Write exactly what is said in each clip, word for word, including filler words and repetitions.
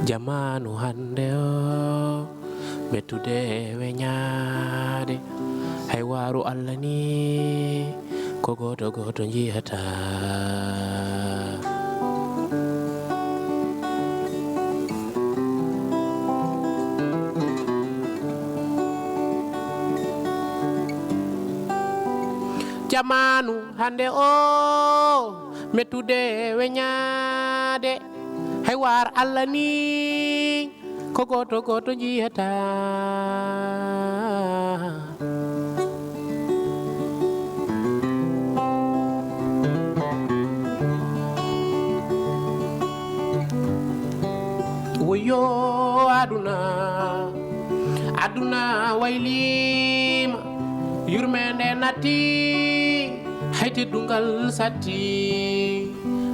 Jamaanu hannde o, mettude e weñaade, hay waaru Allah ni, ko gooto gooto njiyata. Jamaanu hannde o, mettude e weñaade, hay waar Allah ni, ko gooto gooto njiyata. Woyo aduna, aduna waylima, yurmende natti, hay teddungal satti.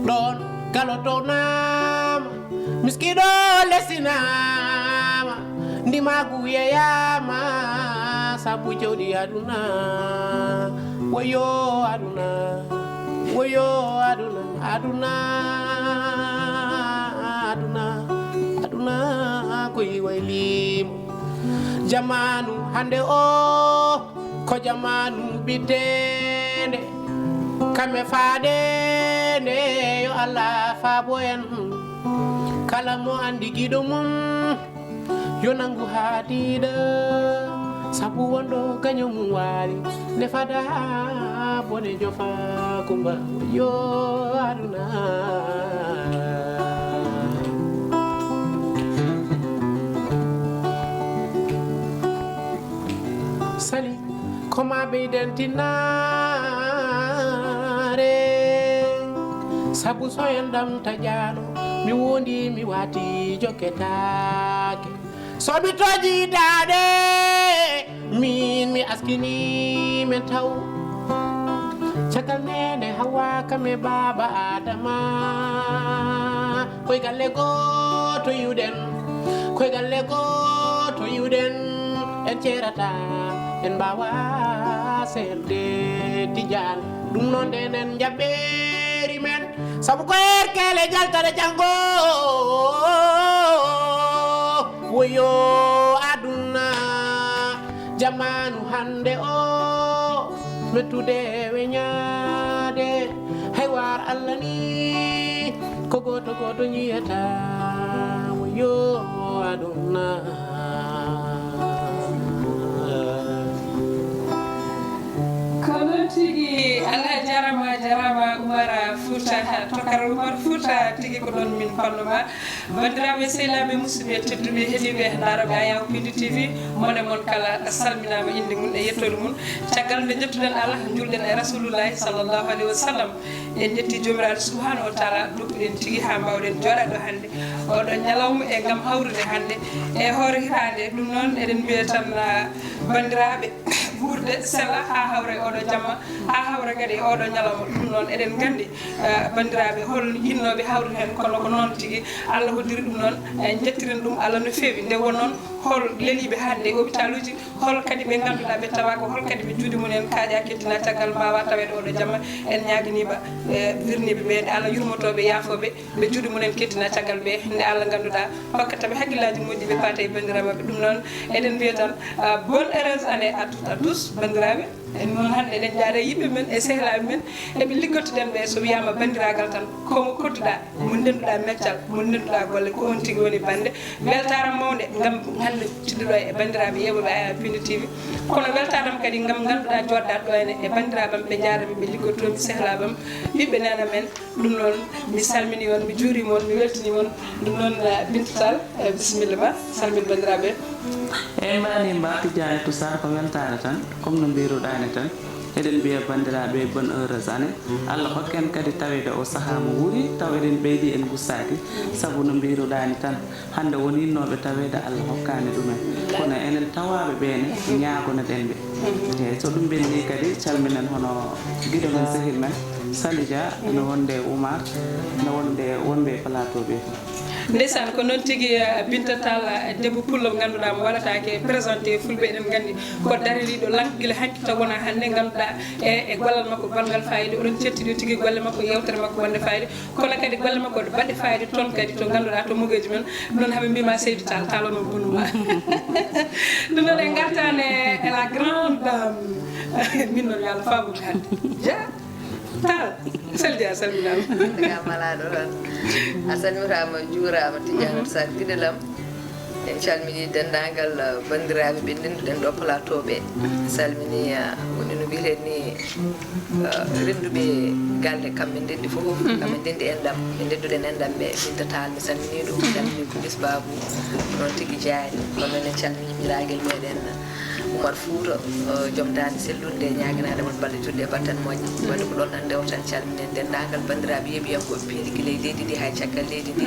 Ɗon galo townama, miskiɗo lesinama, ndimagu yeyama, sabu jawdi aduna. Woyo aduna, woyo aduna, aduna, aduna, aduna, koye waylimo. Jamaanu hannde o, ko jamaanu ɓiddende, kame faade nde, yo Allah faabo en. Kala mo anndi giɗo mum, yo nanngu haa tiiɗa, sabu wonɗo gaño mum waali, nde fada bone jofa kumba, yo aduna. Sali, ko ma ɓeyden tinnaare, sabu so en ɗam taƴaano, mi wondi, mi waati jokketaake. So mi toji daade, min mi askini men taw. Caggal nene Hawa kam e baaba Adama. Koye galle gooto iwɗen, koye galle gooto iwɗen, en ceerata, en mbaawa seerde Tijaan. Ɗum noon nde enen njaɓɓeeri men, sabu ko erkele jaltata janngo. Woyo aduna, jamaanu hannde o, mettude e weñaade, hay waar Allah ni, ko gooto gooto njiyata. Woyo aduna. Ko noon tigi, Allah jarama, jarama Umar Fouta, tokara Umar Fouta, tigi ko ɗon min panno ma. Banndiraaɓe, sehilaaɓe, musidɓe tedduɓe, heɗiiɓe, ndaarooɓe Ayaw Pindi T V, mon e mon kala salminaama innde mum e yettoode mum. Caggal nde njettuɗen Allah, njuulɗen e Rasulullahi sallallahu alayhi wa sallam, en njetti Joomiraaɗo subhanahu wa taala, ɗuɓɓiɗen tigi haa mbaawɗen jooɗaade ɗo hannde, oɗo ñalawma e ngam hawrude hannde e hoore hitaande. Ɗum noon, eɗen mbiya tan, ah, banndiraaɓe, guurde sella haa hawra e oɗo jamma, haa hawra kadi e oɗo ñalawma. Ɗum noon, eɗen nganndi, eh, banndiraaɓe, hol yinnooɓe hawrude heen, kono ko noon tigi Allah hoddiri ɗum noon. En njettiren ɗum Allah no feewi. Nde won noon, hol leliiɓe hannde e opitaluuji, hol kadi ɓe ngannduɗaa ɓe tawaaka, hol kadi ɓe juuɗe mum en kaaƴaaki, kettinaa caggal, mbaawaa taweede oɗo jamma? En ñaaganiima, eh, wirniiɓe ɓe, nde Allah yurmotooɓe, yaafooɓe, ɓe juuɗe mum en kettinaa caggal ɓe, nde Allah ngannduɗaa hokkata ɓe hakkillaaji moƴƴi, ɓe paata e banndiraaɓe maɓɓe. Ɗum noon, eɗen mbiya tan, ah, bonne heureuse année à toutes, à tous, banndiraaɓe. En noon hannde eɗen njaada yimɓe men e sehilaaɓe men, e ɓe liggodtoɗen ɓe, so wiyaama banndiraagal tan, ko mo kodduɗaa, mo ndenduɗaa meccal, mo ndenduɗaa golle, ko on tigi woni bannde. Weltaare mawnde ngam hannde tedduɗo e banndiraaɓe yeeɓooɓe Ayaw Pindi T V. Kono weltaare am kadi ngam ngannduɗaa jooɗɗaa ɗo ene e banndiraaɓe am, ɓe njaada mi, ɓe liggotoo mi, sehilaaɓe am, ɓiɓɓe neene men. Ɗum noon, mi salminii on, mi juuriima on, mi weltiniima on. Ɗum noon, eh, Binta Tall, eh, bisimilla ma, salmin banndiraaɓe. Eey, mbaɗi mba Tijjaani Tusaar, ko weltaare tan, comme no mbiiruɗaa ni tan. Eɗen mbiya banndiraaɓe bonne heureuse année. Allah hokke en kadi taweede o sahaa mo wuuri, taw eɗen ɓeydi en ngustaaki, sabu no mbiiruɗaa ni tan. Hannde won yinnooɓe taweede, Allah hokkaani ɗumen. Kono enen tawaaɓe ɓee ne, ñaagonoɗen ɓe. Eey, so ɗum ɓennii kadi, calminen hono giɗo men, sehil men, Sali Dia, no wonde e Oumar, no wonde wonɓe e plateau ɓee fof. Ndeysaan, ko noon tigi. Eh, Binta Tall, eh, debbo pullo mo ngannduɗaa mo waɗataake présenté, fulɓe eɗen nganndi ko daririiɗo lank gila hanki taw wonaa hannde. Ngannduɗaa e, e gollal makko balngal fayida, oɗon cettidi tigi golle makko, yewtere makko wonde fayida, kono kadi golle makko baɗɗe fayida toon kadi to ngannduɗaa to mogeeji men. Ɗum noon haɓe mbima Seydi Tall, Tall o noon bonuma. Ɗum noon en ngartaani e la grande dame. Min noon yo Allah faabu mi hannde. Ja. Tall, Seydi a salminaama. Ga malaɗo tan. A salmitaama, juuraama, Tidiane Sall giɗelam. En calmini denndaangal, uh, banndiraaɓe ɓe ndennduɗen ɗo plateau ɓe. Salmini, uh, woni no mbiyen ni, uh, rennduɓe galle kamɓe ndenndi fof. Kamɓe ndenndi enɗam, ɓe ndennduɗen enɗam ɓe. Binta Tall, mi salmini ɗum, mi salmini Kulis Babu, noon tigi Jaari. Kono en calmini milaagel meɗen Umar Fuuta, uh, joom daande sellunde, ñaaganaade mon balɗe juɗɗe e batten moƴƴe. Waɗde ko ɗon tan ndewten, calminen denndaangal banndiraaɓe yeeɓiyankooɓe piindi gila e leydi ndi haa e caggal leydi ndi.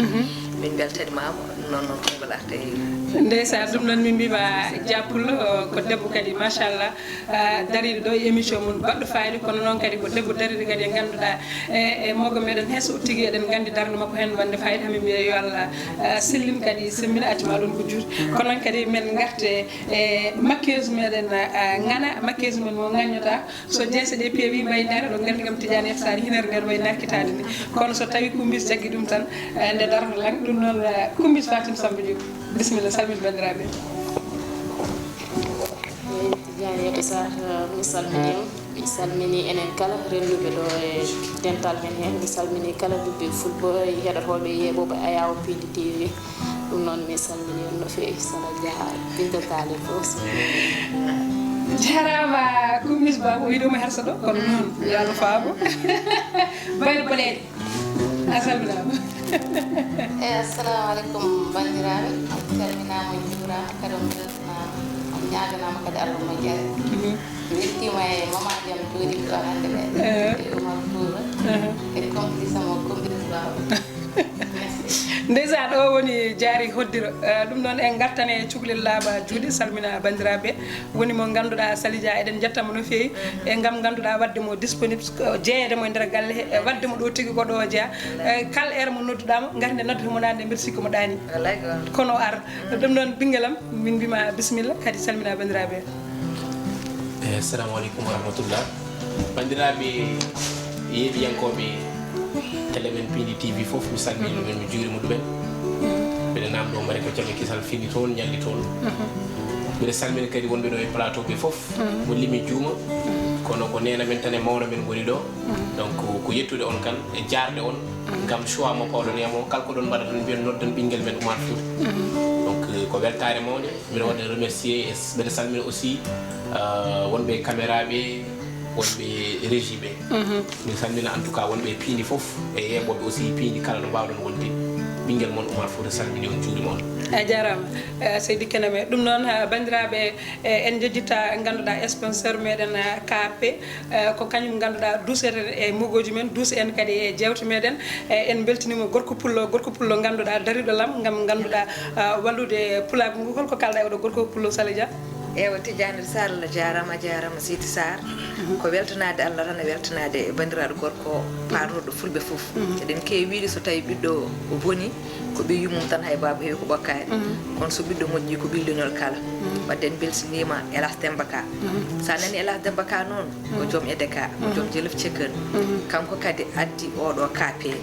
Min mbeltanimaama, noon noon konngol arta e. Ndeysaan, ɗum noon min mbima Dia Pullo, ko debbo kadi machallah, ah, dariiɗo ɗo e émission mum baɗɗo fayida, kono noon kadi ko debbo dariiɗo kadi e ngannduɗaa e, e mogo meɗen heso tigi eɗen nganndi darnde makko heen wonde fayida, hamin mbiya yo Allah, ah, sellin kadi semmina acci ma ɗum ko juuti. Kono noon kadi men ngarte e maquilleuse meɗen, ah, ngana maquilleuse men mo ngaññotaa. So jeese ɗe peewi mbayi nder, ɗo nganndi kam Tidiane Yahya Sall hinere nder mbayi nder kitaade ni. Kono so tawi kumbis jaggi ɗum tan, eh, nde darata lang ɗum noon, eh, kumbis Fatim Samba Diop. Bisimilla, salmin banndiraaɓe. Tidiane Yahya Sall, eh, mi salmini on. Mi salmini enen kala rennduɓe ɗo e dental men heen. Mi salmini kala ɓiɓɓe fulɓe e heɗotooɓe e yeeɓooɓe Ayawo Piindi T V. Ɗum noon, mi salmini on no feewi, Sala Dia, Binta Tall fof. Jaaraama, ko Miss Ba, o wiɗo mo hersa ɗo, kono noon, yo Allah faabo. Bayɗo boɗeejo. A salminaama. Eyi, assalamu aleykum, banndiraaɓe. On calminaama, on njuuraama, kadi on mbeltanaama, on ñaaganaama kadi Allah moƴƴere. Mhm. Mi weltiima e mama jam jooɗiiɓe ɗo hannde ɓe. Eh. E Oumar Touré. Eh. E complice am o, complice Ba o. Merci. Ndeysaan, o woni Jaari Hoddiro. Eh, ɗum noon en ngartan e cukalel laaɓa juuɗe, salmina banndiraaɓe. Woni mo ngannduɗaa Sali Dia, eɗen njetta mo no feewi. Mhm. E ngam ngannduɗaa waɗde mo disponible, ko jeyeede mo e nder galle he, e waɗde mo ɗo tigi ko ɗo o jeyaa. Eh, kala heure mo nodduɗaa mo, ngati nde noddude mo naande, mbiɗa sikki mo ɗaani. Wallaay ko. Kono o ar. Ɗum noon, ɓinngelam, min mbima bisimilla, kadi salmina banndiraaɓe. Eh, assalamu aleykum wa rahmatullah. Banndiraaɓe yeeɓiyankooɓe télé men Piindi T V fof, mi salmini ɗumen, mi juurima ɗumen. Mbeɗa naamnoo mari ko jame kisal fini toon, ñalli toon. Mbeɗa salmina kadi wonɓe ɗo e plateau ɓe fof. Mo limi juuma. Kono ko neena men tan e mawna men ngoni ɗo. Donc, ko yettude on kan e jaarde on ngam choix mo pawɗon e mo. Kala ko ɗon mbaɗa tan mbiyen nodden ɓinngel men Oumar Fouta. Donc, ko weltaare mawnde. Mbiɗa waɗa remercier e s-, mbeɗa salmina aussi, euh, wonɓe caméra ɓe, wonɓe régie ɓe. Min salmina en tout cas wonɓe e piindi fof, e yeeɓooɓe aussi piindi kala ɗo mbaawɗon wonde. Ɓinngel mon Oumar Fouta salmini on, juurima on. A jaaraama, eh, seydi Keneme. Ɗum noon, eh, banndiraaɓe, eh, en njejjita ngannduɗaa sponsor meɗen, eh, K P, eh, ko kañum ngannduɗaa duuseten e mogooji men, duus en kadi e jeewte meɗen. Eh, en mbeltiniima gorko pullo, gorko pullo ngannduɗaa dariiɗo lam ngam ngannduɗaa, ah, wallude pulaagu ngu. Holko kaalɗaa e oɗo gorko pullo, Sala Dia? Ewa, Tidiane Sall, jaaraama, jaaraama, Seydi Sarr. Ko weltanaade Allah tan e weltanaade banndiraaɗo gorko paarorɗo fulɓe fof. Eɗen keewi wiide so tawi ɓiɗɗo boni, ko ɓiy yummum tan, hay baaba heewi ko ɓokkaani. Kono so ɓiɗɗo moƴƴi, ko ɓiy leñol kala. Wadde en mbeltiniima Elas Demba Ka. So a nani Elas Demba Ka noon, ko joom E D K, ko joom Jolof Chicken. Kanko kadi addi oɗo K P.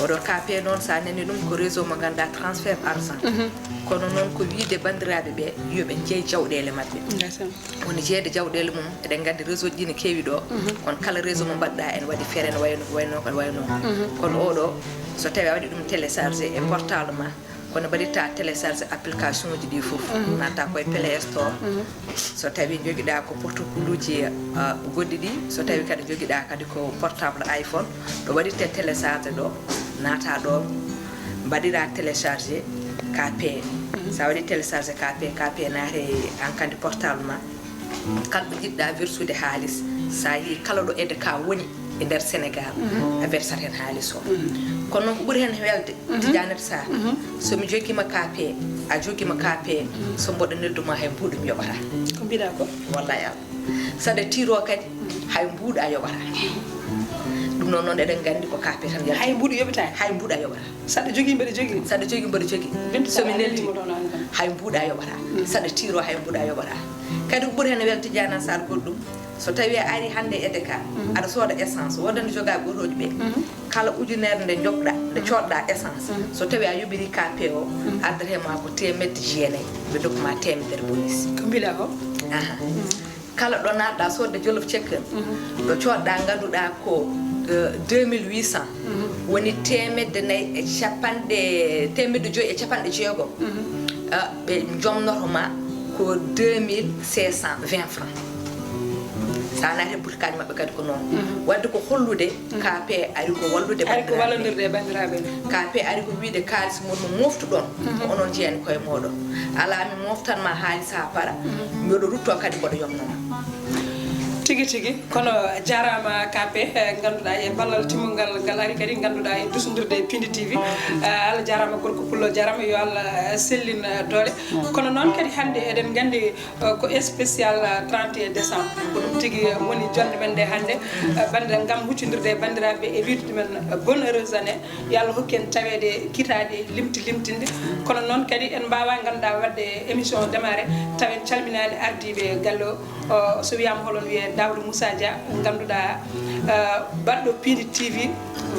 Oɗo K P noon, so a nani ɗum, ko réseau mo ngannduɗaa, transfert argent. Kono noon ko wiide banndiraaɓe ɓe, yo ɓe njeey jawɗeele maɓɓe. Woni jeeyde jawɗeele mum, eɗen nganndi réseau ji ne keewi ɗo, kono kala réseau mo mbaɗɗa, ene waɗi feere, ene wayno, wayno, ko wayno. Kono oɗo, so tawi a waɗi ɗum téléchargé e portable ma, kono mbaɗirta téléchargé application ji ɗi fof. Natta koye Play Store. So tawi jogiɗa ko portable uji, ah, goɗɗi ɗi, so tawi kadi jogiɗa kadi ko portable iPhone, ɗo waɗirte téléchargé ɗo, naata ɗo, mbaɗira téléchargé K P. Sa waɗi téléchargé K P, K P naate an kandi portable ma. Kala ɗo jiɗɗa versude haalis, sa yi kala ɗo E D K woni e nder Sénégal, a versat hen haalis o. Kono noon ko ɓuri hen welde, Tidiane Sarr, so mi jogiima K P, a jogiima K P, so mboɗo nelduma hay mbuuɗu mi yoɓata. Ko mbiɗa ko? Wallahi Allah. Saɗa tiro kadi, hay mbuuɗu a yoɓata. Ɗum Non, non eɗen nganndi ko kape tan yalta. Hay mbuɗu yoɓitaani. Hay mbuɗa yoɓata. Saɗa jogii mbeɗa jogii. Saɗa jogii mbeɗa jogii. Binta, so mi neldi, hay mbuɗa yoɓata. Saɗa tiro, hay mbuɗa yoɓata. Kadi ko ɓuri heen weltijaana sar goɗɗum. So tawi a ari hannde e deka, aɗa sooda essence, woodani joga gootooji ɓe. Kala ujunere nde joɓɗa, nde coodɗa essence. So tawi a yoɓiri kape o, addata ma ko teemedde jeenayi, ɓe dokku ma teemedere bonus. Ko mbiɗa ko? Aha. Kala ɗo naatɗa sodde jolof cekken, ɗo coodɗa ngannduɗa ko eh, deux mille huit cents, woni teemedde nayi e capanɗe, teemedde joyi e capanɗe jeegom. Ah, ɓe jomnoto ma ko deux mille cinq cent vingt francs. Sa naati e boutique aji maɓɓe kadi ko noon. Wadde ko hollude, kape ari ko wallude. Ari ko banndiraaɓe. Wallondirde e banndiraaɓe. Kape ari ko wiide kaalis mon mo moftuɗon, ko onon jeeyani koye mooɗon. Alaa mi moftan ma haalis haa para, mboɗo rutto kadi mboɗo yomno ma. Tigi tigi, kono jarama kape, eh, ngannduɗaa e ballal timmungal ngal ari kadi ngannduɗaa e dusundirde e Pindi T V. Eh, Allah jarama gorko pullo jarama, yo Allah, eh, sellin, eh, doole. Kono noon kadi hannde eɗen nganndi, eh, ko spécial, eh, trente et un décembre. Ko ɗum tigi woni jonnde men nde hannde, eh, bannde ngam huccondirde e banndiraaɓe e wiide ɗumen, eh, bonne heureuse année. Yo Allah hokku en taweede kitaaɗe limti limtinde. Kono noon kadi en mbaawa ngannduɗaa waɗde émission démarré taw en calminaani ardiiɓe galle o. O, so wiyaama holon wiyee Daouda Moussa Dia, ngannduɗaa, eh, baɗɗo Pindi T V,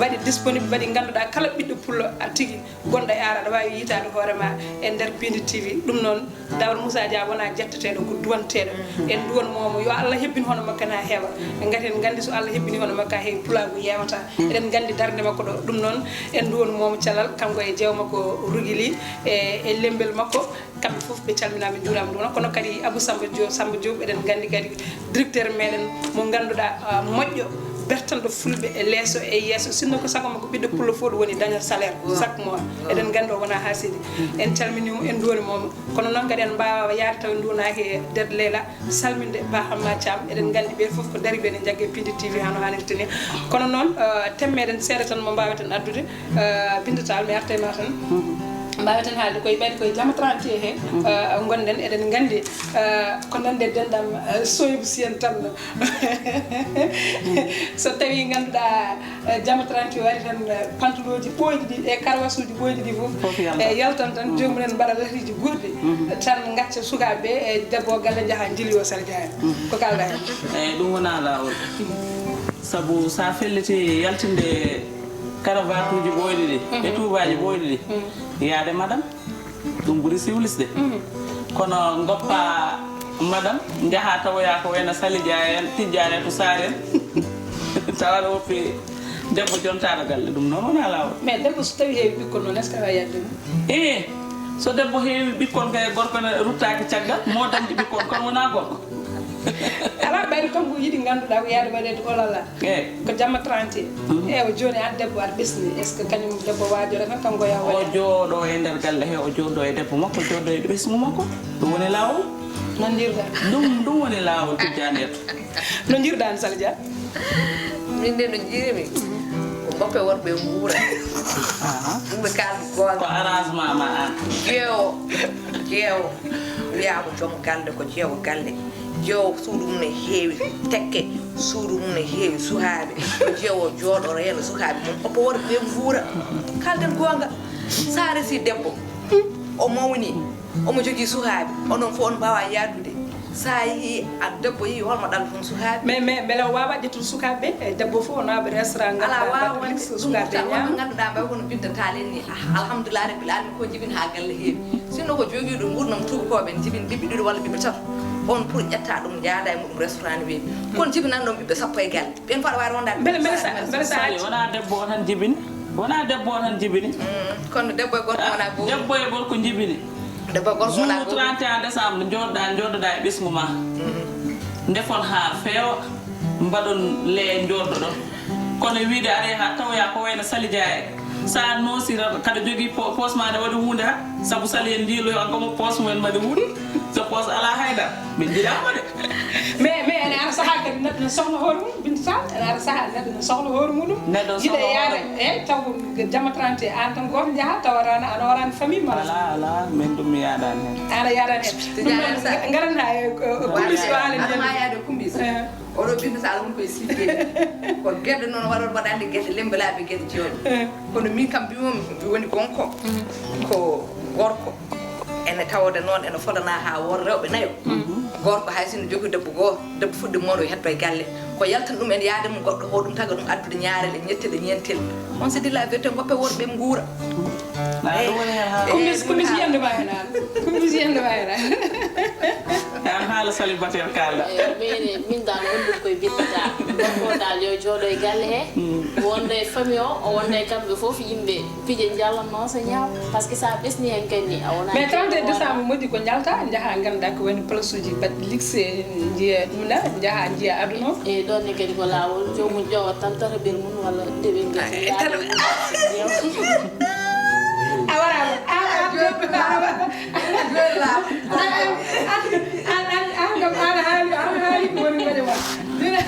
waɗi disponible, waɗi ngannduɗaa kala ɓiɗɗo pullo a tigi gonɗo e aar aɗa waawi yiytaade hoore ma e nder Pindi T V. Ɗum noon, Daouda Moussa Dia wonaa jetteteeɗo, ko duwanteeɗo. En duwan moomo, yo Allah hebbin hono makko na heewa. Ngati en nganndi so Allah hebbini hono makko a heewi, pulaagu yeewata. Eɗen nganndi darnde makko ɗo. Ɗum noon, en duwan moomo calal, kanko e jeewo makko Rugili, e, e lembel makko. Kamɓe fof ɓe calminaama, njuuraama. Ɗum noon, kono kadi Abou Samba Diop, Samba Diop, eɗen nganndi kadi directeur meɗen mo ngannduɗaa, ah, moƴƴo, bertanɗo fulɓe e leeso e yeeso. Sinno ko sago makko ɓiɗɗo pullo fof ɗum woni daña salaire chaque mois. Eɗen nganndi o wonaa haasidi. En calminii mo, en nduwani mo. Kono noon kadi en mbaawa yaade taw en nduwanaaki e Ded Leyla, salminde Ba Hamma Thiam. Eɗen nganndi ɓe fof ko dariiɓe ene njagge Pindi T V hano haanirta ni. Kono noon, eh, thème meɗen seeɗa tan mo mbaaweten addude, eh, Binta Tall, mi arta e ma tan. Mbaaweten haalde koye ɓayde koye Jama trente et un he, eh, ngonɗen, eɗen nganndi, eh, ko nande denɗam, eh, Soybu Siyeen tan. So tawi ngannduɗaa, eh, Jama trente et un waɗi tan, eh, pantulooji ɓooyɗi ɗi e karwasuuji ɓooyɗi ɗi fof, fof yalta. Eh, yaltan tan, joomum en mbaɗa latiiji guurɗi, tan ngacca sukaaɓe ɓe, e debbo o galle njaha njilli o Sara Dia en. Ko kalɗa heen? Eeyi, ɗum wonaa laawol. Sabu so a felliti yaltinde karavatuuji ɓooyɗi ɗi, e tuubaaji ɓooyɗi ɗi, yaade madam. Ɗum ɓuri siwlisde. Kono ngoppa madam, njaha tawoya ko wayno Sali Dia en, Tijjaani to Saare en. Tawa aɗa woppi debbo jontaaɗo galle, ɗum noon wonaa laawol. Mais debbo so tawi heewi ɓikkon noon, est-ce que aɗa yadde mum? Ee, so debbo heewi ɓikkon kay, gorko ne ruttaaki caggal, mo dañde ɓikkon, kono wonaa gorko. Alaa ɓayri kanko yiɗi ngannduɗaa ko yaade waɗeede olala. Eeyi. Ko jamma trente. Eeyi, o jooni aan debbo aɗa ɓesni. Est-ce que kañum debbo waajoore tan kanko yaha o waɗa? Jooɗo e nder galle he, o jooɗo e debbo makko, jooɗo e ɓesngu makko. Ɗum woni laawol. No njiiruɗaa? Ɗum, ɗum woni laawol, Tijjaani en. No njiiruɗaa aan, Sali Dia? Min de no njiirimi. Ko ngoppe worɓe nguura. Aha. Ɗum ɓe kaaldi goonga. Ko arrangement ma aan. Jeewo, jeewo. Wiyaa ko joom galle, ko jeewo galle. Jeewo suudu mum ne heewi tekke, suudu mum ne heewi sukaaɓe. Ko jeewo jooɗo reeno sukaaɓe mum, oppo worɓe ɓe nguura. Kaalden goonga. Sa resi debbo, o mawni, omo jogii sukaaɓe, onon fof on mbaawa yaadude. Sa yii a debbo yii holmo ɗal tun sukaaɓe. Mais, mais mbele o waawa ƴettude sukaaɓe ɓe? E debbo fof o nawa restaurant, alaa, ngannduɗaa, waawa mbaɗa wonde mix, ɗum sukaaɓe wurta wonɓe ñaama. Ngannduɗaa mbawi kono Binta Tall en ni. Ah, alhamdulillahi rabbil alamin ko jibin haa galle heewi. Sinno ko jogiiɗo nguurndam tuubakooɓe en jibin ɓiɓɓe ɗiɗo walla ɓiɓɓe tato, on pour ƴetta ɗum njaada e muɗum restaurant weeɓi. Kono jibinanɗon ɓiɓɓe sappo e galle. Ɓen fof aɗa waawi rondaade. Mbele, mbele sa, mbele sa Sali, acci. Wonaa debbo o tan jibini. Wonaa debbo o tan jibini. Mm, kono debbo e gorko wonaa gootum. Debbo e gorko jibini. Debbo e gorko wonaa gootum. Jour trente et un décembre, njooɗoɗaa, njooɗoɗaa e ɓesngu ma. Mm. Ndefon haa feewa, mbaɗon le njooɗoɗon. Kono wiide are haa tawoya ko wayno Sali Dia en. Sa noosi tan, kaɗa jogii po-, poos ma ne waɗi huunde ha? Sabu Sali en ndiiloyo, kanko mo poos mum en mbaɗi huunde. So poos alaa haydara, ɓe njiɗaama de. Mais, mais ene ara sahaa kadi neɗɗo Ene sohla hoore mum, Binta Tall, ene ara sahaa neɗɗo ene sohla hoore muɗum. Neɗɗo yiɗa sohla yaade, hoore. Eeyi, taw ko jamma trente et un, aan tan gooto njaha, tawa aɗa, aɗa horaani famille ma. Alaa, alaa, min ɗum mi yaadaani heen. Aan a yaadaani heen. Ɗum noon, nga-, ngaranɗaa e, ko, ko Kumbis o haalen heen. Aɗa maa yaade Kumbis. Eh. Oɗo Binta Tall woni koye Sibbe. Ko gerte noon waɗa, waɗande gerte lembelaaɓe gerte jooɗo. Eh. Kono min kam mbiyoomi, mi woni gonko. Mm. Ko gorko. Ene tawde noon, ene fodana haa won rewɓe nayo. Mm. Gorko hay sinno jogii debbo gooto, debbo fuɗɗi moon o hetto e galle. Ko yaltani ɗum en yaade mum goɗɗo, ho ɗum taga ɗum addude ñaarel e ñettel e ñeentel. On se dit la vérité, ngoppe worɓe ɓe nguura. Na ɗum woni heen haala. Kumbis, Kumbis yiyande ma heen haala. Kumbis yiyande ma heen haala. Aan haala célibataire kaalɗa. Eh, min, min dal wondude koye Binta Tall. Gorko dal yo jooɗo e galle he. Mm. Wonda e famille o, o wonda e kamɓe fof yimɓe. Piije njallatnoo so ñaaw, par ce que so a ɓesnii heen kadi a wonaa. Mais trente et un décembre moƴƴi ko njalta, njaha ngannduɗaa ko woni place uji baɗɗi luxe, njiya ɗum na, njaha njiya aduna o. Eeyi, ɗoon ne kadi ko laawol, joomum ƴoowa tan tataɓel mum walla deɓel ngesa. A waraama. An, an, an, an, an, an, an, kam an haali, an haali ko woni ngaño ma. Jooni,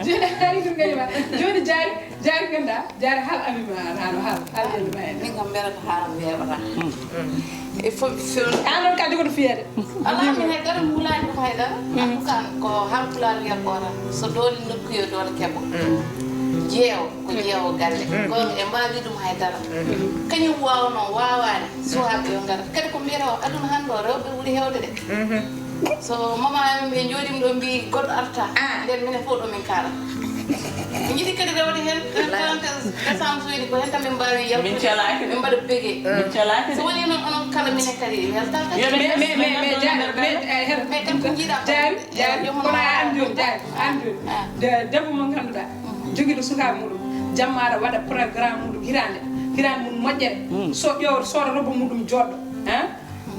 jooni haali ko ngaño ma. Jooni Jaari, Jaari ngannduɗaa, Jaari haal ami ma, an haal, haal, haal yalla ma en. Min kam mbiyata ko haala mi weeɓata. Mm. E fof, fof. An noon ka jogoɗo fiyeede. Alaa, min hay dara mi hulaani ɗum hay dara. Mm. En tout cas, ko haal pulaar wiyata ko tan. So doole nokku yo doole keɓo. Mm. Jeewo, ko jeewo galle. Mm. Ko en mbaawi ɗum hay dara. Mm. Kañum waawnoo, waawaani. Suwaaɓe yo ngar. Kadi ko mbiyata o, aduna hannde o, rewɓe ɓuri heewde de. Mhm. So mama en ɓe njooɗiima ɗo mbi goɗɗo arta. Ah. Nden minen fof ɗo min kaala. Min njiɗi kadi rewde heen, trente décembre so woni ko heen tan min mbaawi yaltude. Min celaaki de. Min mbaɗa bege. Min celaaki de. So woni noon onon kala minen kadi weltaa kadi. Yo ɓe Mais, mais, mais, mais, Jaari, mais, eh, her-, Mais tan ko njiɗa ko Jaari, Jaari, yo kono an jooni, Jaari, an jooni. Ah. De-, debbo mo ngannduɗaa, jogiiɗo sukaaɓe muɗum, jamma ara waɗa programme muɗum hiraande, hiraande mum moƴƴere. Mm. So ƴeewa, sooda robo muɗum jooɗo, ah?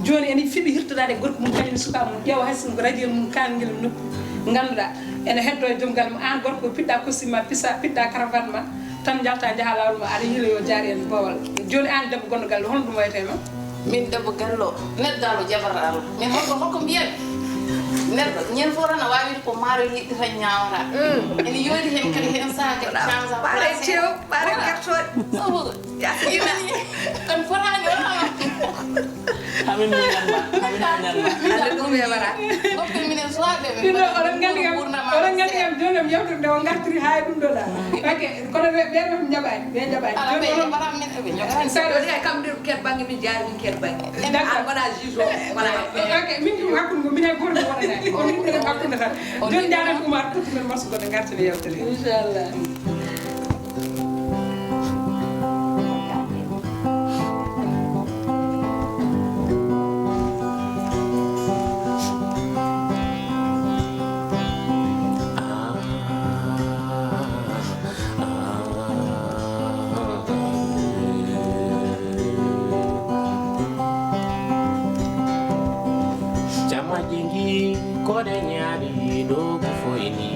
Jooni ene fiɗi hirtodaade e gorko mum, kañum e sukaaɓe mum, ƴeewa hay sinno ko radio mum, kaangel mum noppi. Ngannduɗaa, ene heddoo e joom galle mum, aan gorko o piɗɗa costume ma, pisa, piɗɗa cravate ma, tan njalta njaha laawol ma, aɗa yiila yo Jaari en boowal. Jooni aan debbo gonɗo galle, hono ɗum wayata e ma? Min debbo galle o, neɗɗo dal o jaɓata Allah. Min holko, holko mbiyat? Neɗɗo, ñande fof tan a waawi ko maaro yiɗi tan ñaawata. Mm. Ene yooɗi heen kadi heen sahaa kadi Voilà. Change a Ɓaare place. Tew, ɓaare Voilà. Gertooɗe. Sabu Yaa ina, kan fotaani o tan. Amin muñan ma, amin muñan ma. Hannde ɗum weeɓata. Goppe minen suwaaɓe ɓe Ɗum ɗo, oɗon nganndi kam, oɗon nganndi kam, jooni am yewtere nde o ngartiri haa e ɗum ɗo ɗa. Ok, kono ɓe, ɓe ɗo njaɓaani, ɓe njaɓaani. Ala, Jooni ɓe onon, njaɓaani, min ɓe njaɓaani. Saɗo ni kam ɗum ker bannge, min Jaari ɗum ker bannge. D'accord. An wona juge o, wona. Ok, min ɗum hakkunde ko, min hay gooto mi wonanaani. Ko min ɗum hakkunde tan. Jooni Jaari Umar, tottu men morso goɗɗo, ngartiri yewtere. Inchallah. Jamma jingi kode ñaari dogu foyni.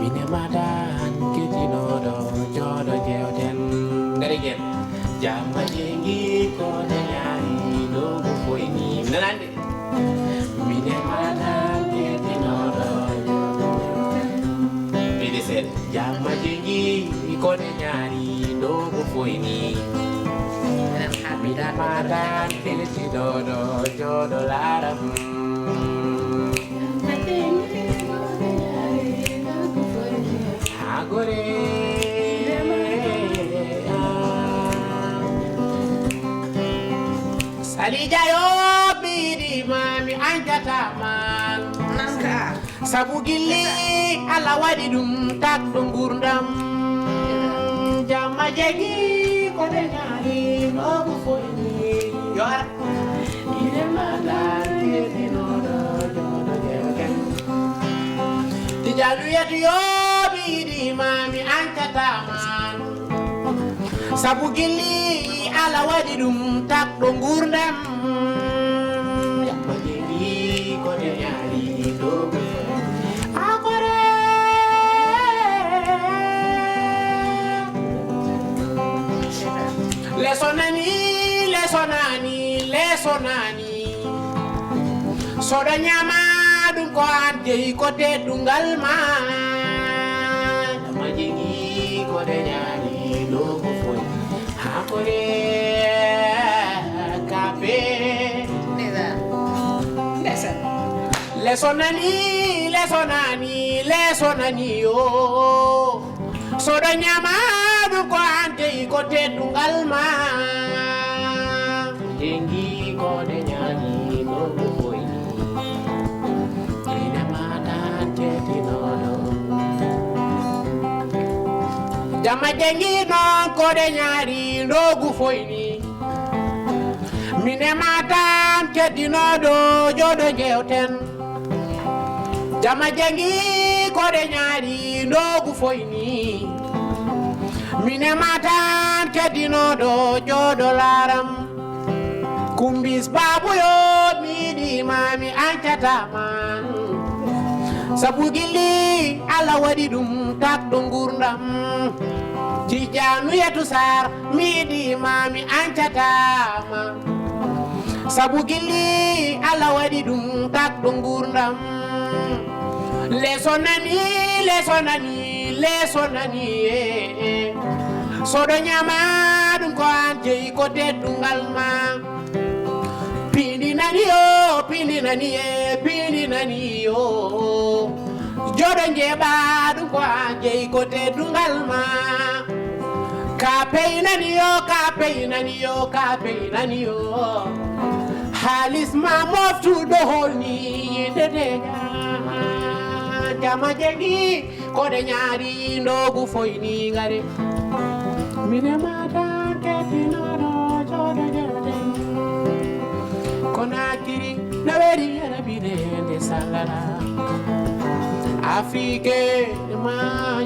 Mine madan ketinoɗo joɗo jewten. Ngari gen. Jamma jingi kode ñaari dogu foyni. Nanande. Mine madan ketinoɗo joɗo jewten. Mide seeɗa. Jamma jingi kode ñaari dogu foyni. Mine madan ketinoɗo joɗo laram. Agore. Sali jayo bidi mami anjata man. Nanka. Sabu gilli Allah waɗi ɗum takɗo ngurdam. Jamma jegi ko de ñaari no ko foyni. Yo ar. Ine ma dar yetino do do do de. Tijalu yetu yo bidi mami ankata man. Sabu gilli Allah waɗi ɗum takɗo ngurdam. Jamma jegi ko de ñaari dogo. Akore. Lesonani, lesonani, lesonani. Soda ñama. Ɗum ko an jeyi ko teddungal ma. Ma jegi ko de ñaani ɗo ko foy. Hakore kape. Ndeysaan. Ndeysaan. Leso nani, leso nani, leso nani yo. Soɗo ñama ɗum ko an jeyi ko teddungal ma. Jengi ko de ñaani ko ko foyni. Ina ma tan teddinoɗo. Jama jengi noon ko de ñaari ndogu foyni. Mine ma tan teddinoɗo joɗo jewten. Jama jangi ko de ñaari ndogu foyni. Mine ma tan teddinoɗo joɗo laram. Kumbis babu yo miɗi mami ancata man. Sabu gilli Allah waɗi ɗum takɗo ngurdam. Tijjanu yetu sar miɗi mami ancata ma. Sabu gilli Allah waɗi ɗum takɗo ngurdam. Leso nani, leso nani, leso nani, eh, eh. Soɗo ñama ɗum ko an jeyi ko teddungal ma. Pindi nani yo, pindi nani, eh, pindi nani yo. Joɗo njeɓa ɗum ko an jeyi ko teddungal ma. Ka pey nani yo, ka pey nani yo, ka pey nani yo. Halis ma moftuɗo holni dede jama jegi ko de ñaari ndogu foyni ngare. Mine ma tan kettinoɗo joɗo jewten. Konakiri na weri yere bine nde sallara. Afrique ma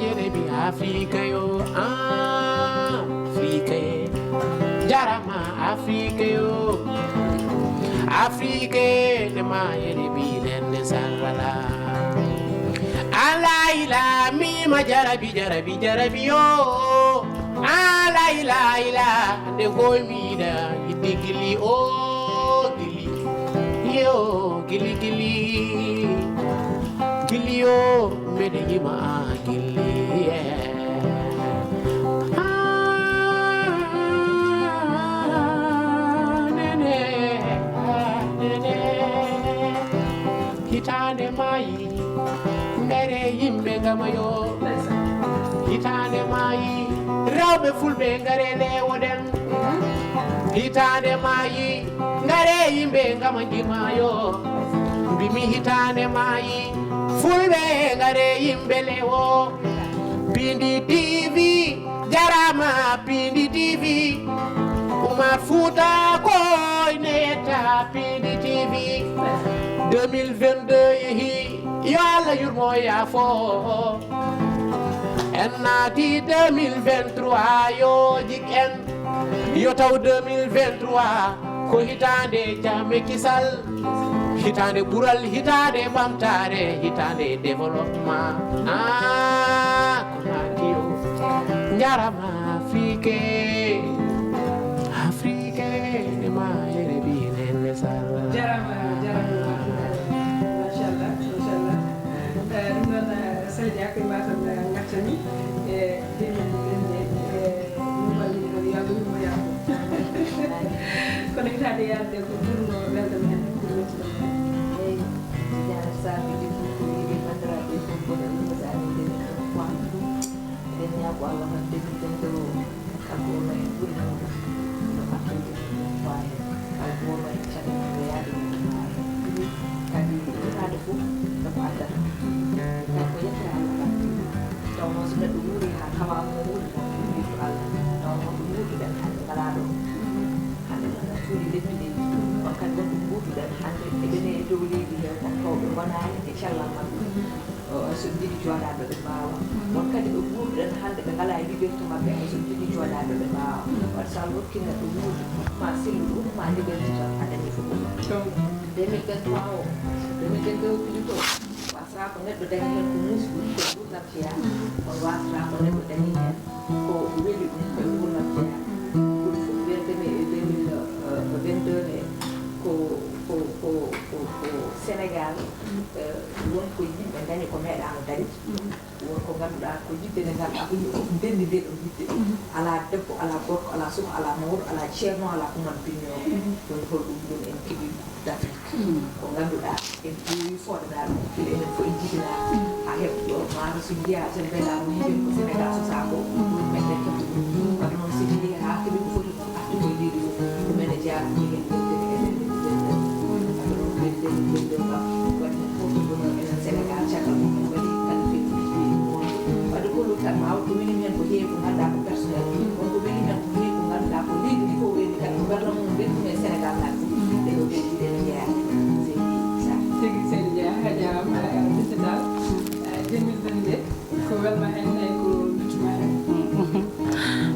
yere bi Afrique yo. Ah, Afrique. Jarama Afrique yo. Afrique ne ma yere bi nde sallara. Alaila mi ma jarabi jarabi jarabi yo. Alaila ila nde goy mi da gili o gili. Yo gili gili. Gili yo mbeɗe yima gili. Ah, nene, ah, nene. Hitaande maayi, ngare yimɓe ngama yo. Hitaande maayi, rewɓe fulɓe ngare lewoɗen. Hitaande maayi, ngare yimɓe ngama ngima yo. Mbimi hitaande maayi, fulɓe ngare yimɓe lewo. Pindi T V, jarama Pindi T V. Umar Fuuta koy neyetta Pindi T V. Deux mille vingt-deux yehi, yo Allah yurmo yaafo. En naati deux mille vingt-trois, yo jik en. Yo taw deux mille vingt-trois ko hitaande jam e kisal, hitaande ɓural, hitaande ɓamtaare, hitaande développement. Ah, ko naati o. Njarama Afrique, Afrique ne ma yere bi nene sala. Jarama, jarama. Machallah, machallah. Eh, ɗum noon, eh, Sadia, ko e ma tan, eh, ngattami. Eh, Kono hitaande yaade ko ɓurno welde men, ko mettude men. Eyi, Tidiane Sarr, mi jokki ko wiide banndiraaɓe fof, mboɗo ɗum saare nde min ɗum foire ɗum. Eɗen ñaago Allah waɗde min ɗum ɗo, kanko wonno en ɓuri ɗum ɗo artude foire. Kala ko wonno en caɗeele ko yaade min ɗum foire. Kadi hitaande fof, ɗo ko addata. Kadi ko yettere Allah tan. Taw noon so neɗɗo wuuri haa tawaama o wuuri ko ɗum yettu Allah. Taw noon ɗum wuurduɗen hannde ngalaa ɗo. Hannde noon no cuuɗi leppi ɗi. Kono kadi won ɗum wuurduɗen hannde eɗen e dow leydi he, kono taw ɓe ngonaani e cellal maɓɓe. O, so ɓe njiɗi jooɗaade ɓe mbaawa. Won kadi ɓe wuurduɗen hannde ɓe ngalaa e liberté maɓɓe hay so ɓe njiɗi jooɗaade ɓe mbaawa. Wadde so Allah rokki neɗɗo wuurdu ma selluɗo ma liberté tan a dañi fof. Deux mille vingt-trois o, deux mille vingt-deux o plutôt. Wasata ko neɗɗo dañi heen ko muusi ɗum, ko nguurndam jeyaa. Kono wasata ko neɗɗo dañi heen ko weli ɗum, ko e nguurndam jeyaa. Ɗum fof weldemi e deux mille vingt-deux he, ko, ko, ko, ko, ko Sénégal, eh, won ko yimɓe dañi ko meeɗaano dañde. Won ko ngannduɗaa ko yiɗde nde ngannduɗaa ko yimɓe fof ndenndi nde ɗon yiɗde. Alaa debbo, alaa gorko, alaa suka, alaa mawɗo, alaa ceerno, alaa ko man binndoo. Woni holɗum ɗum en keɓi Coupe d'Afrique. Ko ngannduɗaa en ƴeewi fooɗanaaɗo, gila enen fof en jibinaa haa heɓa ɗo maaro so njiyaa tan mbelaama yimɓe ko Sénégal sosaa ko, ɗum meɗen heɓde ɗum. Wadde noon so en njehii haa keɓi ko foti ɗum arti ko e leydi fof, ɗum ene jeyaa ko e nder nder nder nder nder. Wadde noon nder nder nder nder kam waɗi fof ko ɗum enen Sénégal caggal mum en waɗi kala feetuuji ɗi ɗum won. Wadde ko ɗum tan maa ko weli men ko heewi ko ngannduɗaa ko personnel, won ko weli men ko heewi ko ngannduɗaa ko leydi ndi fof weli kadi ko mbela mum weli ɗum e Sénégal ngal. Ɓe ɗo ɓe ɗiɗi ene jeyaa. Seydi Sarr. Tigi Seydi Dia, a jaaraama, eh, Mister Tall. Eh, deux mille vingt-deux, ko welma heen, e ko luttuma heen?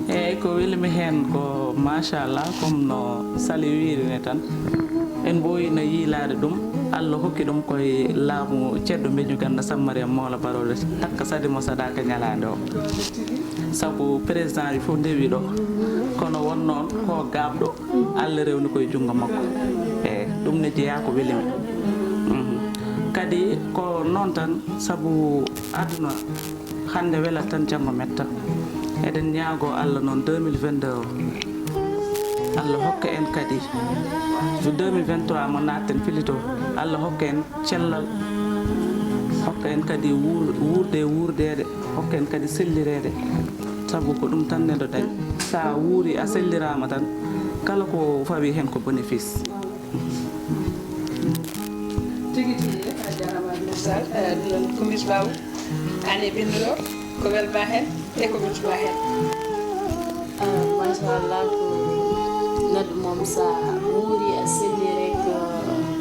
Eeyi, ko weli mi heen ko machallah, comme no Sali wiiri ni tan. En mbooyi no yiilaade ɗum. Allah hokki ɗum koye laamu ceerno Mbeñu Ganda Sammariya Mawla Barole, takka sadi mo sadaaka ñalaande o. Sabu président ji fof ndewi ɗo, kono won noon ko gaaɓɗo, Allah rewni koye junngo makko. Eeyi, ɗum ne jeyaa ko weli mi. Mhm. Kadi ko noon tan, sabu aduna hannde welat tan, janngo metta. Eɗen ñaagoo Allah noon deux mille vingt-deux o, Allah hokka en kadi, so deux mille vingt-trois mo naatten plutôt, Allah hokka en cellal, hokka en kadi wuur-, wuurde e wuurdeede, hokka en kadi sellireede, sabu ko ɗum tan neɗɗo dañi. So a wuurii, a selliraama tan, kala ko fawii heen ko bénéfice. Tigi tigi, a jaaraama, Abdoul Sall. Eh, ɗum noon, Kumbis Baw, aan e binndoroo, ko welma heen e ko luttuma heen? Ah, machallah, ko neɗɗo moom, so a wuurii, a selli rek,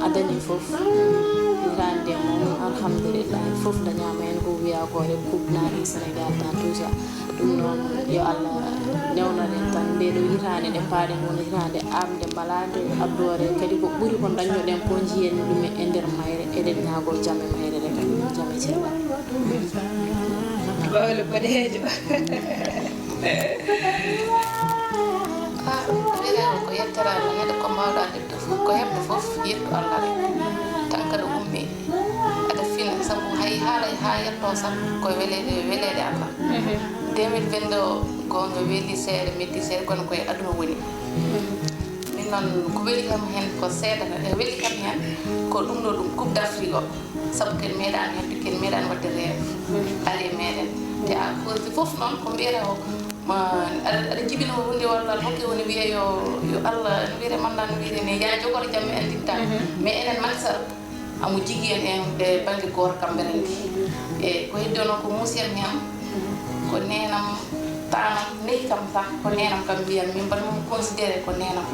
a dañi fof. Hitaande moom, alhamdulillah, fof dañaama heen, ko wiyaa ko rek, coupe naati Sénégal, dans tout ça. Ɗum noon, yo Allah newnan en tan ndee ɗoo hitaande nde paaɗen, wona hitaande aamde mbalaande addoore, kadi ko ɓuri ko ndañnoɗen ko njiyen ɗum e nder mayre. Eɗen ñaagoo jam e mayre nde kadi, jam e cellal. Bawle boɗeejo. Ah, ko wiyetee ko yettoraade neɗɗo ko mbaawɗaa heɓde fof, ko heɓde fof yettu Allah rek. Tan kadi ummii. Aɗa fina, sabu hay haalay haa yettoo tan ko weleede, weleede Allah. Mhm. Deux mille vingt-deux o, goonga, weli seeɗa, metti seeɗa, kono ko e aduna woni. Mhm. Min noon, ko weli kam heen ko seeɗa, e weli kam heen ko ɗum ɗo ɗum Coupe d'Afrique o. Sabu ken meeɗaani heɓde, ken meeɗaani waɗde rêve. Mhm. Ari e meeɗen. Te a hawti fof noon ko mbiyata o, ma, aɗa, aɗa jibina ko huunde walla aɗa hokke woni wiye yo, yo Allah, no wiyetee, manda no wiyetee ne, yaa jogoro jam mi anndinta. Mhm. Mais enen Macky Sall, amo jigii en e bannge gooto kam mbeɗa anndi. E ko heddi o noon ko muusi en heen, ko neenam, taanam, nehi kam sax, ko neenam kam mbiyan, min mbaɗa mum considéré ko neenam.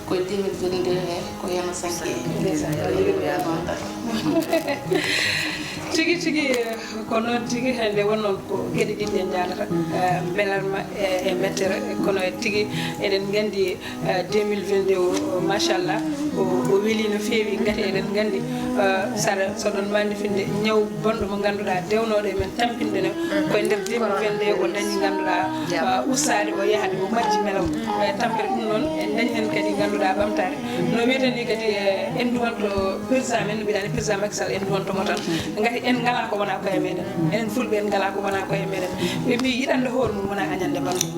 Ko e deux mille vingt-deux he, ko heen o sanki. Ndeysaan, yo Allah yurmo mo. Tigi tigi, eh, ko noon tigi, hannde won noon ko geɗe ɗiɗi en njaalata, eh, mbelarma e, e mettere, kono tigi eɗen nganndi eh, deux mille vingt-deux o, o, machallah, o, o weli no feewi. Ngati eɗen nganndi, eh, saɗa, so ɗon mandi finde ñaw bonɗo mo ngannduɗaa dewnooɗo e men tampinde no, ko e nder deux mille vingt-deux o dañi ngannduɗaa, eh, ustaade o yahde o majji melaw. Eh, tampere ɗum noon, en dañi heen kadi ngannduɗaa ɓamtaare. No wiyeten ni kadi, eh, en duwanto président men, no mbiɗani président Macky Sall, en duwanto mo tan. Ngati en ngalaa ko wonaa koye meɗen. Enen fulɓe en ngalaa ko wonaa koye meɗen. Ɓe mbi yiɗande hoore mum wonaa añande banndum.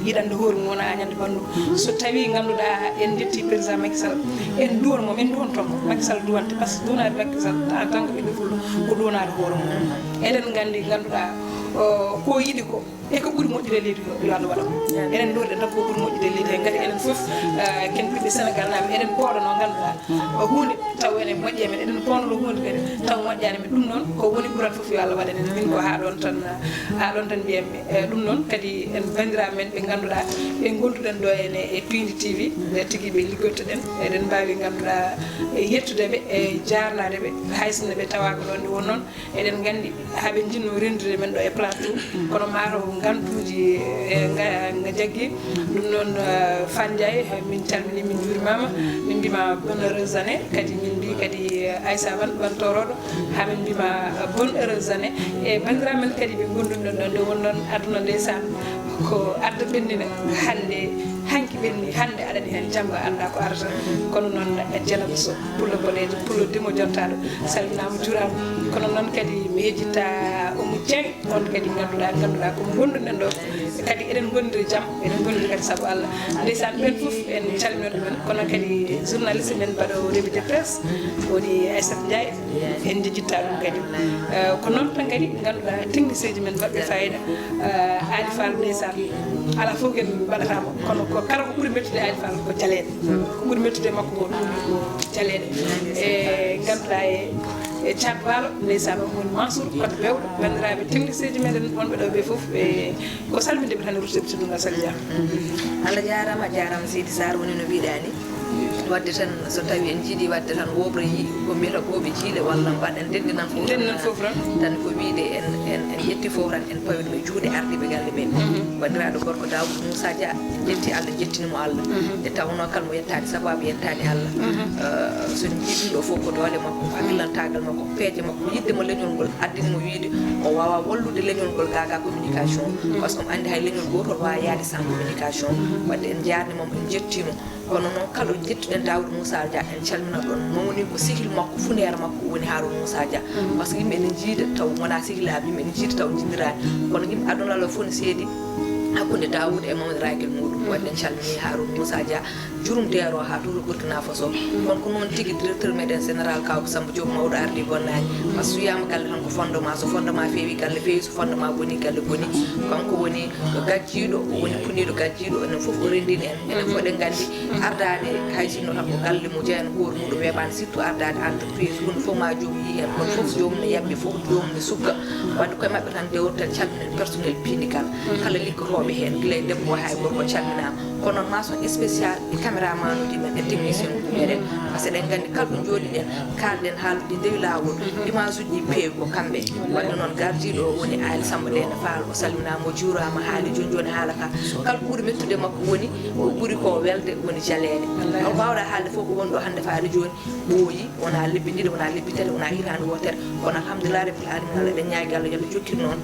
Yiɗande hoore mum wona añande banndum. So tawii ngannduɗaa en njetti président Macky Sall, en duwat mo, en duwanto mo. Macky Sall duwante, par ce que duwanaade Macky Sall en tant que ɓiɗɗo fullo ko duwanaade hoore mum. Eɗen nganndi, ngannduɗaa, o, ko yiɗi ko, e ko ɓuri moƴƴude leydi ko yo Allah waɗa mo. Eɗen nduwat en tan ko ɓuri moƴƴude leydi he, ngati enen fof, eh, ken ɓiɓɓe Sénégal naaɓe, eɗen pooɗanoo, ngannduɗaa, o huunde taw ene moƴƴi e men, eɗen poonoo huunde kadi taw moƴƴaani men. Ɗum noon ko woni ɓural fof yo Allah waɗan en. Min ko haa ɗoon tan, haa ɗoon tan mbiyanmi. E ɗum noon kadi en banndiraaɓe men ɓe ngannduɗaa ɓe ngonduɗen ɗo ene e Piindi T V, ɓe tigi ɓe liggodtoɗen, eɗen mbaawi ngannduɗaa e yettude ɓe, e jaarnaade ɓe, hay sinno ɓe tawaaka ɗoon nde won noon. Eɗen nganndi haa ɓe njinnoo renndude men ɗo e plateau, kono maa taw ngantuuji, e, nga, nga jaggi. Ɗum noon, eh, Fane Ndiaye, min calminii, min njuurimaama. Min mbiima bonne heureuse année. Kadi min mbii kadi, eh, Aissa Wan, Wan Toroɗo, haa min mbiima bonne heureuse année. E banndiraaɓe men kadi ɓe ngondunɗen ɗo nde won noon aduna ndeysaan ko adda ɓennina hannde. Hanki ɓenni, hannde aɗani heen, janngo a anndaa ko arata. Kono noon, Jalaba Sow, pullo boɗeejo, pullo dimo jontaɗo, salminaama, juuraama. Kono noon kadi mi yejjitta Oumou Dieng, on kadi ngannduɗaa, ngannduɗaa ko mo ngonduɗen ɗo. Kadi eɗen ngondiri jam, eɗen ngondiri kadi sabu Allah. Ndeysaan, ɓen fof en calminii ɗumen, kono kadi journaliste men mbaɗo revue de presse, woni Aissata Ndiaye, en njejjitta ɗum kadi. Eh, ko noon tan kadi ngannduɗaa technicien ji men mbaɗɓe fayida, eh, Aly Fall ndeysaan, alaa fof kadi mbaɗataa mo, kono ko kala ko ɓuri mettude Aly Fall ko jaleeɗe. Ko ɓuri mettude makko ko ɗum ko jaleeɗe. E ngannduɗaa e, e Thiat Waalo, ndeysaan, on woni Mansour, koɗo bewɗo, banndiraaɓe technicien ji meɗen wonɓe ɗo ɓe fof, e ko salminde ɓe tan e ruttude ɓe teddungal Sali Dia. Allah jaaraama, a jaaraama Seydi Sarr, woni no mbiɗaa ni. Waɗde tan, so tawii en njiɗii waɗde tan woɓre yii, ko mbiyata gooɓe jiiɗe walla mbaɗen denndi nan fof. Denndi nan fof tan. Tan ko wiyde en, en, en ƴetti fof tan, en pawi ɗum e juuɗe ardiiɓe galle ɓe. Banndiraaɗo gorko Daawuda Muusa Dia, en njetti Allah, njettini mo Allah. Nde tawnoo kala mo yettaani sabaabu yettaani Allah. Eh, so en njii ɗum ɗo fof ko doole makko, ko hakkillantaagal makko, ko peeje makko, ko yiɗde mo leñol ngol addani mo wiyde o waawaa wallude leñol ngol gaa gaa communication. Par ce que omo anndi hay leñol gootol waawaa yahde sans communication. Waɗde en njaarniima mo, en njettii mo. Kono noon, kala ɗo njettuɗen Daawuda Muusa Dia, en calminat ɗoon, mawni ko sehil makko, funeere makko woni Haaruuna Muusa Dia. Par ce que yimɓe ene njiida taw wonaa sehilaaɓe, yimɓe ene njiida taw njinniraani. Kono yimɓe aduna Allah fof ne seedi hakkunde Daawuda e Mamadou Rakel muɗum. Waɗde en calminii Haaruuna Muusa Dia, jurum deero haa to wuro Burkina Faso. Kono ko noon tigi directeur meɗen général Kawko Samba Diop, mawɗo ardi bonnaani. Par ce que so wiyaama galle tan ko fondement, so fondement feewi, galle feewi, so fondement bonii, galle bonii. Kanko woni gajjiiɗo, o woni puniiɗo gajjiiɗo, enen fof o renndini en. Enen fof eɗen nganndi ardaade hay sinno tan ko galle mo jeyan, gooto muɗum weeɓaani, surtout ardaade entreprise, huunde fof ma joom yii heen, kono fof joom ne yaɓɓi, fof joom ne sukka. Waɗde koye maɓɓe tan dewrten, calminen personnel piindi kala, kala liggotooɓe heen, gila e debbo haa e gorko calminaama. Kono noon mention spéciale e caméraman uji men e technicien uji meɗen, par ce que eɗen nganndi kala ɗo njooɗiɗen, kaalɗen haaldude ndewi laawol, image uji ɗi peewi ko kamɓe. Waɗde noon gardiiɗo o woni Aali Samba Ndeena Faal, o salminaama, o juuraama, haali jooni jooni haala ka. Kala ko ɓuri mettude makko woni, ko ɓuri ko welde woni jaleeɗe. Taw mbaawɗaa haalde fof ko woni ɗo hannde faade jooni, ɓooyi, wonaa lebbi ɗiɗi, wonaa lebbi tati, wonaa hitaande wootere. Kono alhamdulillahi rabbil alamina, eɗen ñaagi Allah yo Allah jokkir noon.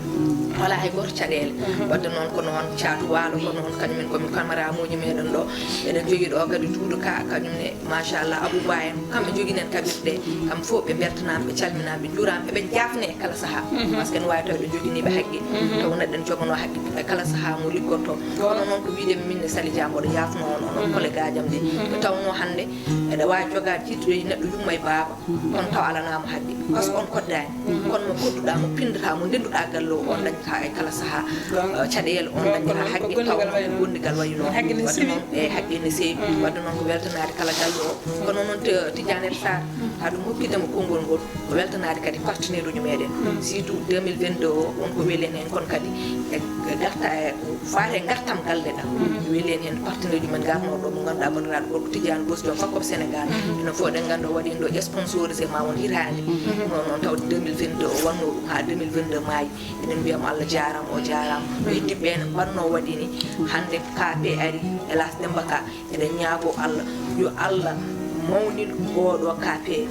Walaa hay gooto caɗeele. Waɗde noon ko noon Caatu Waalo, ko noon kañum en ko min kamaramuuji meɗen ɗo. Eɗen jogii ɗo kadi Duudu Ka, kañum ne, machallah, Abou Ba en, kamɓe njogii nen kaɓirɗe. Kamɓe fof ɓe mbeltanaama, ɓe calminaama, ɓe njuuraama, eɓe njaafne e kala sahaa. Par ce que ne waawi taw eɗen njoganii ɓe haqqe. Taw neɗɗo ene joganoo haqqe e kala sahaa mo liggotoo. Kono noon ko wiyde min ne Sali Dia mboɗo yaafnoo on, onon collègue aji am ɗi. Nde tawnoo hannde eɗa waawi jogaade jiidude neɗɗo yumma e baaba, kono taw alanaama haqqe. Par ce que on koddaani. Kono mo kodduɗaa, mo pinndataa, mo ndennduɗaa galle o, on dañataa e kala sahaa, eh, caɗeele, on dañataa haqqe, taw ko gondigal wayi noon. Waɗde noon, e haqqe ne seewi. Waɗde noon ko weltanaade kala galle o. Kono noon Ti-, Tidiane Sarr, haa ɗum hokkidde mo konngol ngol, ko weltanaade kadi partenaire uji meɗen. Surtout deux mille vingt-deux o, won ko weli en heen kon kadi e, e garta e ko faati e ngartam galle ɗam. Weli en heen partenaire uji men ngarnoo ɗo, mo ngannduɗaa banndiraaɗo gorko Tidiane Boss, joom Fakkob Sénégal. Enen fof eɗen nganndi o waɗi en ɗo sponsorisé ma won hitaande. Noon noon tawde deux mille vingt-deux o wannoo ɗum haa deux mille vingt-deux maayi. Eɗen mbiya mo Allah jaaraama, o jaaraama. Ko heddiiɓe ɓe ne mbaɗnoo waɗi ni. Hannde K P ari, hélas Demba Ka. Eɗen ñaagoo Allah, yo Allah mawnin ooɗo K P.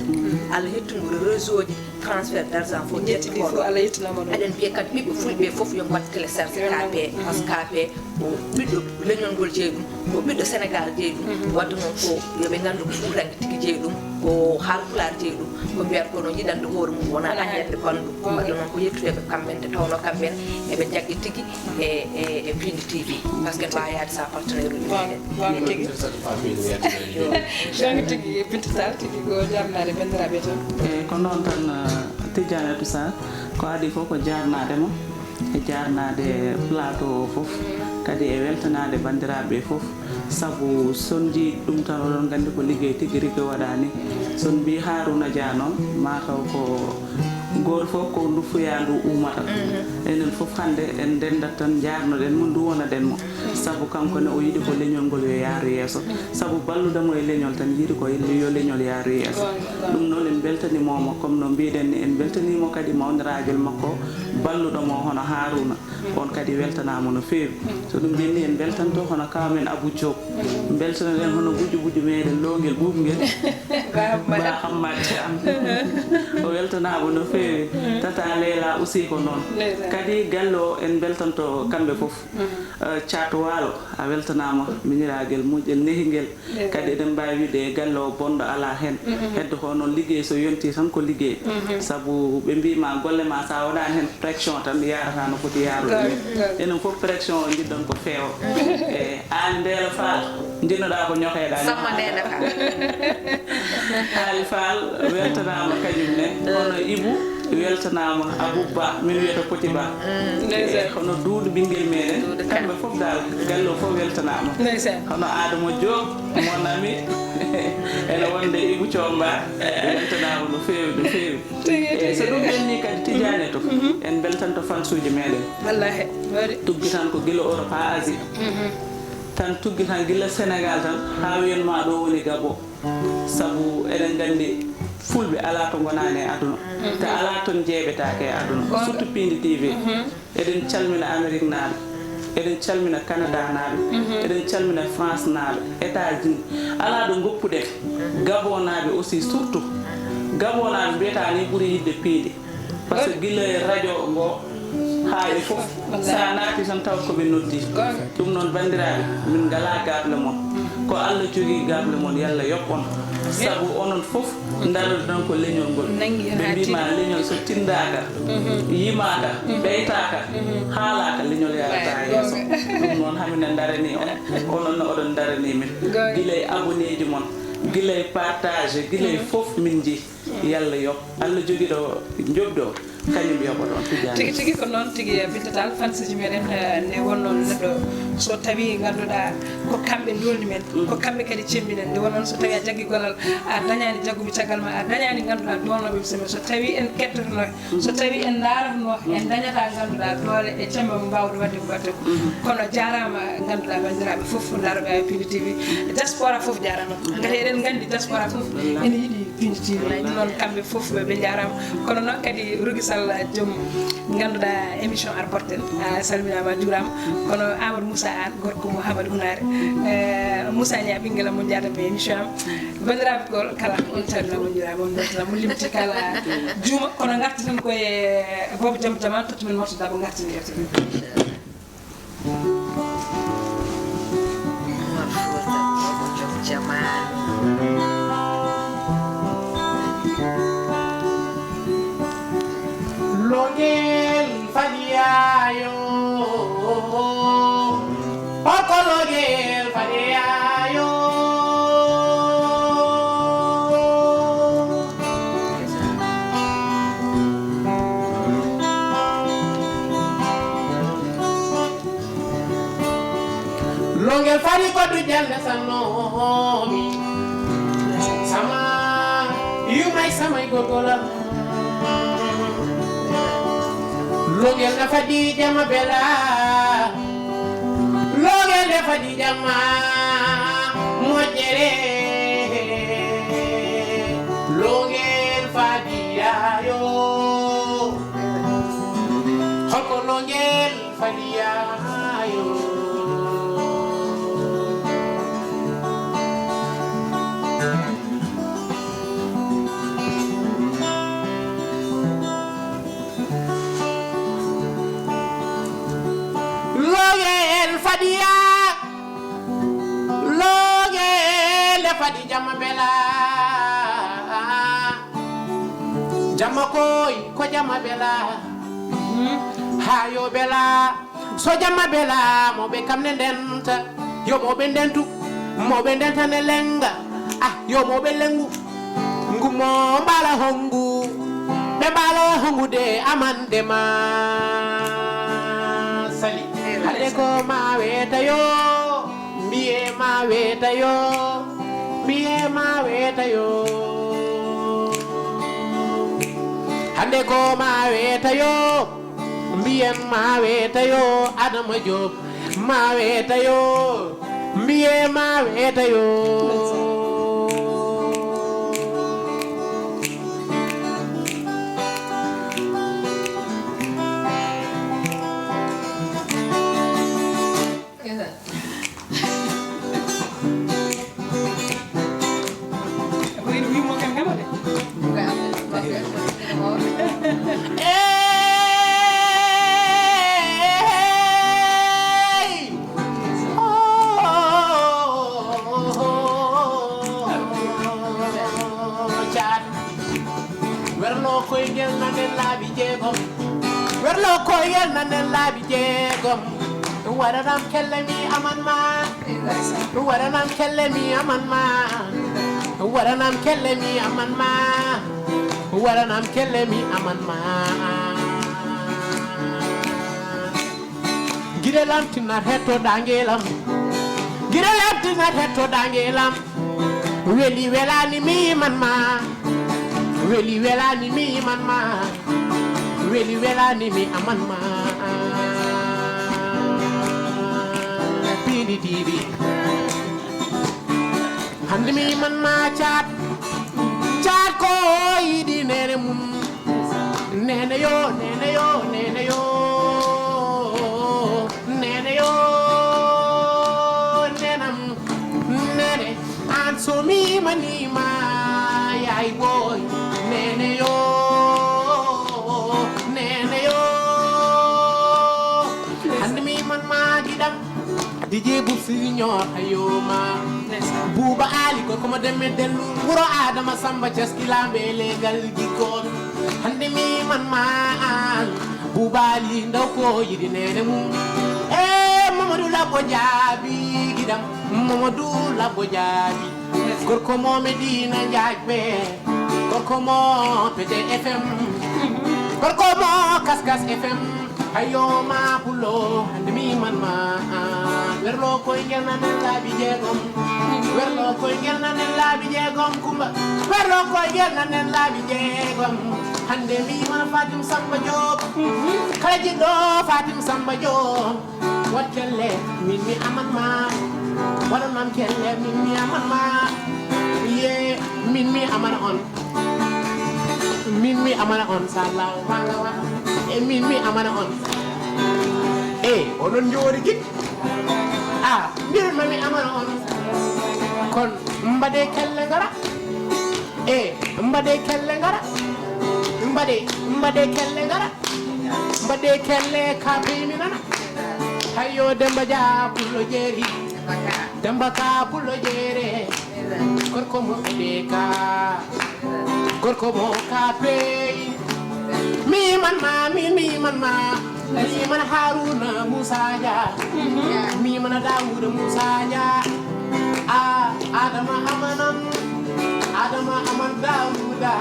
Allah hettin mo réseau ji transfert d'argent fof. Njetti ɗi fof, Allah yettinama ɗum. Eɗen mbiya kadi ɓiɓɓe fulɓe fof yo mbaɗ télécharge K P, par ce que K P ko ɓiɗɗo leñol ngol jeyi ɗum, ko ɓiɗɗo Sénégal jeyi ɗum. Waɗde noon ko yo ɓe nganndu ko fuutanke tigi jeyi ɗum, ko haalpulaar jeyi ɗum, ko mbiyata ko no yiɗande hoore mum wona añande ɓanndu. Waɗde noon ko yettude ɓe kamɓe, nde tawnoo kamɓe eɓe njaggii tigi e, e, e Pindi T V, par ce que en mbaawa yaade sans partenaire uji meɗen. Goonga tigi. Goonga tigi, Binta Tall, tigi ko jaarnaade banndiraaɓe tan. Eeyi, ko noon tan, eh, Tidiane Abdou Sarr, ko adii fof ko jaarnaade mo, e jaarnaade plateau o fof, kadi e weltanaade banndiraaɓe fof, sabu so on njii ɗum tan oɗon nganndi ko liggey tigi rigi waɗaa ni. So on mbii Harouna Dia noon, ma taw ko gooto fof ko ndufuya ndu uumata. Enen fof hannde en ndenndat tan njaarnoɗen mo, nduwonoɗen mo. Sabu kanko ne o yiɗi ko leñol ngol yo yaaru yeeso. Sabu ballude mo e leñol tan yiɗi ko yo leñol yaaru yeeso. Ɗum noon en mbeltaniima mo, comme no mbiɗen ni, en mbeltaniima kadi mawniraajo makko balluɗo mo hono Harouna. On kadi weltanaama no feewi. So ɗum ɓenni en mbeltanto hono kaaw men Abou Diop. Mbeltanoɗen hono gujjo gujjo meɗen loongel ɓuuɓngel. Ba Hammadi. Ba Hammadi Anne. O weltanaama no feewi. Tata Leela aussi ko noon. Kadi galle o en mbeltanto kamɓe fof. Eh, Caat Waalo, a weltanaama, miñiraagal moƴƴel nehingel. Kadi eɗen mbaawi wiide galle o bonɗo alaa heen. Heddo ko noon liggey so yontii tan ko liggey. Sabu ɓe mbiima golle ma sa waɗaani heen pression tan yaarata no foti yaarude ni. Enen fof pression o njiɗɗon ko feewa. E Aali Ndeela Faal, njiɗnoɗaa ko ñokeɗaa. Samma Ndeela Faal. Aali Faal weltanaama kañum ne. Hono Ibu weltanaama, Abou Ba, min wiyata Poti Ba. E hono Duudu ɓinngel meɗen, kamɓe fof dal, galle o fof weltanaama. Hono Adama Diop, mon ami, ene wonde Ibu Coomba, weltanaama no feewi, no feewi. E so ɗum ɓenni kadi Tidiane to, en beltanto fansuuji meɗen. Wallahi, waɗi. Tuggi tan ko gila Europe haa Asie. Tan tuggi tan gila Sénégal tan, haa wiyen ma ɗo woni Gabon. Sabu eɗen nganndi fulɓe alaa to ngonaani e aduna. Te alaa toon njeeɓetaake e aduna. Surtout Piindi T V. Eɗen calmina Amérique naaɓe. Eɗen calmina Canada naaɓe. Eɗen calmina France naaɓe. États-Unis. Alaa ɗo ngoppuɗen. Gabon naaɓe aussi surtout. Gabon naaɓe mbiyata ni ɓuri yiɗde Piindi. Par ce que gila e radio ngo haa e fof, so a naati tan taw ko ɓe noddi. Ɗum noon, banndiraaɓe, min ngalaa gable mon. Ko Allah jogii gable mon, yo Allah yoɓ on. Sabu onon fof ndaroɗon ko leñol ngol. Ɓe mbiima leñol so tinndaaka, yimaaka, ɓeytaaka, haalaaka, leñol yarataa yeeso. Ɗum noon, hamin ndaranii on, onon ne oɗon ndaranii min. Gila e aboneeji mon, gila e partage, gila e fof min njii. Yalla yoɓ. Allah jogiiɗo njoɓdi o, kañum yoɓoto on, Tidiane. Tigi, tigi ko noon tigi, eh, Binta Tall, fansuuji meɗen, eh, nde wonno neɗɗo, so tawi ngannduɗaa ko kamɓe ndolni men, ko kamɓe kadi cemmbinen. Nde wonno so tawi a jaggi gollal, a dañaani jagguɓe caggal ma, a dañaani ngannduɗaa doolnooɓe ɓe semaine. So tawi en kettotono, so tawi en ndaaratono, en dañataa ngannduɗaa doole e cembe mo mbaawde waɗde ko waɗde ko. Kono jaaraama ngannduɗaa banndiraaɓe fof ndaarooɓe Piindi T V. Diaspora fof jaaraama. Ngati eɗen nganndi diaspora fof ene yiɗi Piindi T V. Ɗum noon kamɓe fof ɓe njaaraama. Kono noon kadi Rougui Sall joom ngannduɗaa émission Ar Porten. A salminaama, a juuraama. Kono Amadou Moussa Anne, gorko Mouhamadou Hunaare. Eh, Moussa Niang, ɓinngel am mo njaadam e émission am. Banndiraaɓe gol kala, on calminaama, on njuuraama, on mbeltanaama, on limti kala juuma. Kono ngarti tan ko e Boobo Jom Jamaan, tottu men morso dabo ngarti yeewtere. Umar Fuuta, Boobo Jom Jamaan. Longel fadiyayo, oko longel fadiyayo. Longel fari ko dujal nde sannoomi. Sama yumay samay gorgolam. Longel na fadi jama bela. Longel na fadi jama mojere. Longel fadi yayo. Hoko longel fadiyayo. Logel fadiya, logel fadi jama bela. Jama koy ko jama bela. Ha yo bela. So jamma bela, mo ɓe kam ne ndenta, yo mo ɓe ndentu, mo ɓe ndenta ne lenga. Ah, yo mo ɓe lengu, ngu mo mbala hongu, ɓe mbala hongu de amande ma. Sali, hande ko ma weta yo, mbiye ma weta yo, mbiye ma weta yo. Hande ko ma weta yo. Mbiyen ma weta yo, Adama Diop, ma weta yo, mbiye ma weta yo. Ko ina wimo kan ngama de. Werlo koygel nanen laabi jeegom. Werlo koygel nanen laabi jeegom. Waɗanam kelle mi aman ma. Waɗanam kelle mi aman ma. Waɗanam kelle mi aman ma. Waɗanam kelle mi aman ma. Gide lam tinnat hetto ɗangelam. Gide lam tinnat hetto ɗangelam. Weli welani mi man ma. Weli welani mi man ma. Weli welani mi aman ma. Pindi dibi. Hande mi man ma caat. Caat ko yiɗi nene mum. Nene yo, nene yo, nene yo. Nene yo, nenam. Nene, an so mi manima, yay boy. Nene yo, nene yo. Hande mi man ma giɗam. D J Boubs Junior, ayoma. Buuba Ali, ko komo demme dellu. Wuro Adama Samba Caski lambe legal jikkoon. Hande mi man ma an. Buuba Ali, ndaw ko yiɗi nene mum. E Mamadou Labbo Jaabi giɗam. Mamadou Labbo Jaabi. Gorko mo Medina Njaaj be. Gorko mo Pete F M. Gorko mo Kaskas F M. Hayo ma pulo, hande mi man ma. Werlo koygel nanen laabi jeegom. Werlo koygel nanen laabi jeegom, Kumba. Werlo koygel nanen laabi jeegom. Hande mi man Fatim Samba Diop. Kala jiɗɗo Fatim Samba Diop. Wat kelle, min mi aman ma. Waɗanam kelle, min mi aman ma. Ye, min mi aman on. Min mi amana on, salaw, wala, wala. E min mi amana on. E, onon njoori gik. A, mbir ma mi amana on. Kon, mbaɗe kelle ngara. E, mbaɗe kelle ngara. Mbaɗe, mbaɗe kelle ngara. Mbaɗe kelle ka peymi nana. Hayo Demba Dia pullo jeeri. Demba ka pullo jeere. Gorko mo ɓe ka. Gorko mo ka pey. Mi man ma, mi, mi man ma. Mi man Haruna Musa Dia. Mi man Dawuda Musa Dia. A, Adama Amanan. Adama Aman Dawuda.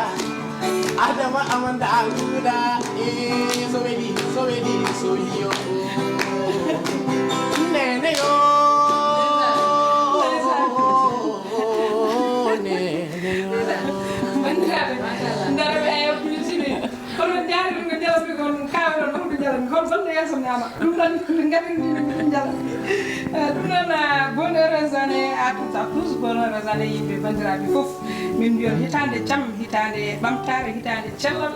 Adama Aman Dawuda. E, so weɗi, so weɗi, so yo. Nene yo. Nene yo. Bandiraɓe, daraɓe a yewtini tini. Kono jaari ɗum ko jalaɓe kon kawe ɗon ɗum ko jalaɓe kon gonɗo yeeso ñaama ɗum tan. Ngadin ɗum jalaɓe. Ɗum noon, bonne heureuse année à toutes, à tous. Bonne heureuse année yimɓe, bandiraɓe fof. Min mbiyon hitaande jam, hitaande ɓamtaare, hitaande cellal.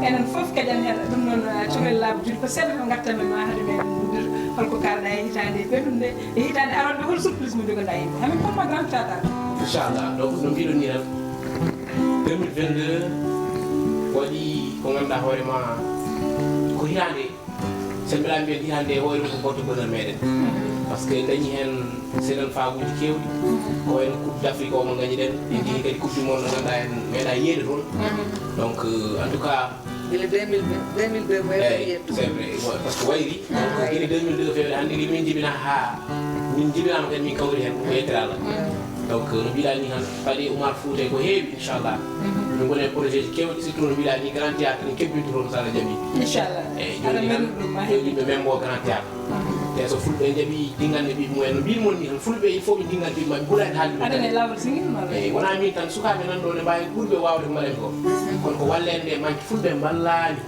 Enen fof keƴan heen. Ɗum noon, cukalel laaɓa juuɗe ko seeɗa ko ngattan men ma hade men ɗum holko kaalɗa e hitaande ɓennude nde, e hitaande aroore nde, hol surprise mo jogoɗa yimɓe? Hamin pomma grand théâtre. Inchallah. Donc no mbiɗon ni tan, deux mille vingt-deux waɗi ko ngannduɗaa hoore ma ko hitaande. Sen mbiɗa mbiya hitaande o waɗi ko porte bonheur meɗen, parce que dañi heen seeɗan faabuuji keewɗi. Ko wayno coupe d'Afrique o mo gañiɗen, en jehi kadi coupe du monde mo ngannduɗaa en meeɗa yiyeede toon. Donc en tout cas, gila deux mille deux mo eyi c'est vrai, parce que wayri. Donc gila deux mille deux feewde hannde ni min jibina haa min jibinaama kadi min kawri heen ko yettere Allah. Donc no mbiɗa ni tan, paɗe Oumar Fouta ko heewi inchallah. Min ngoni e projet ji keewɗi, surtout no mbiɗa ni grand théâtre ne kebbinto toon so Allah jaɓi. Inchallah. Eyi joni tan yo yimɓe membo grand théâtre. Te so fulɓe jaɓi dinganɓe ɓiɓɓe mumen no mbiɗ mon ni tan, fulɓe il faut ɓe dingan ɓiɓɓe maɓɓe ɓura en haalde. Aɗa e lawol singil ma. Eyi wona min tan, sukaaɓe nan ɗo ne mbawi ɓurɓe wawde ko mbaɗen ko. Kono ko walleede nde manki, fulɓe mballani.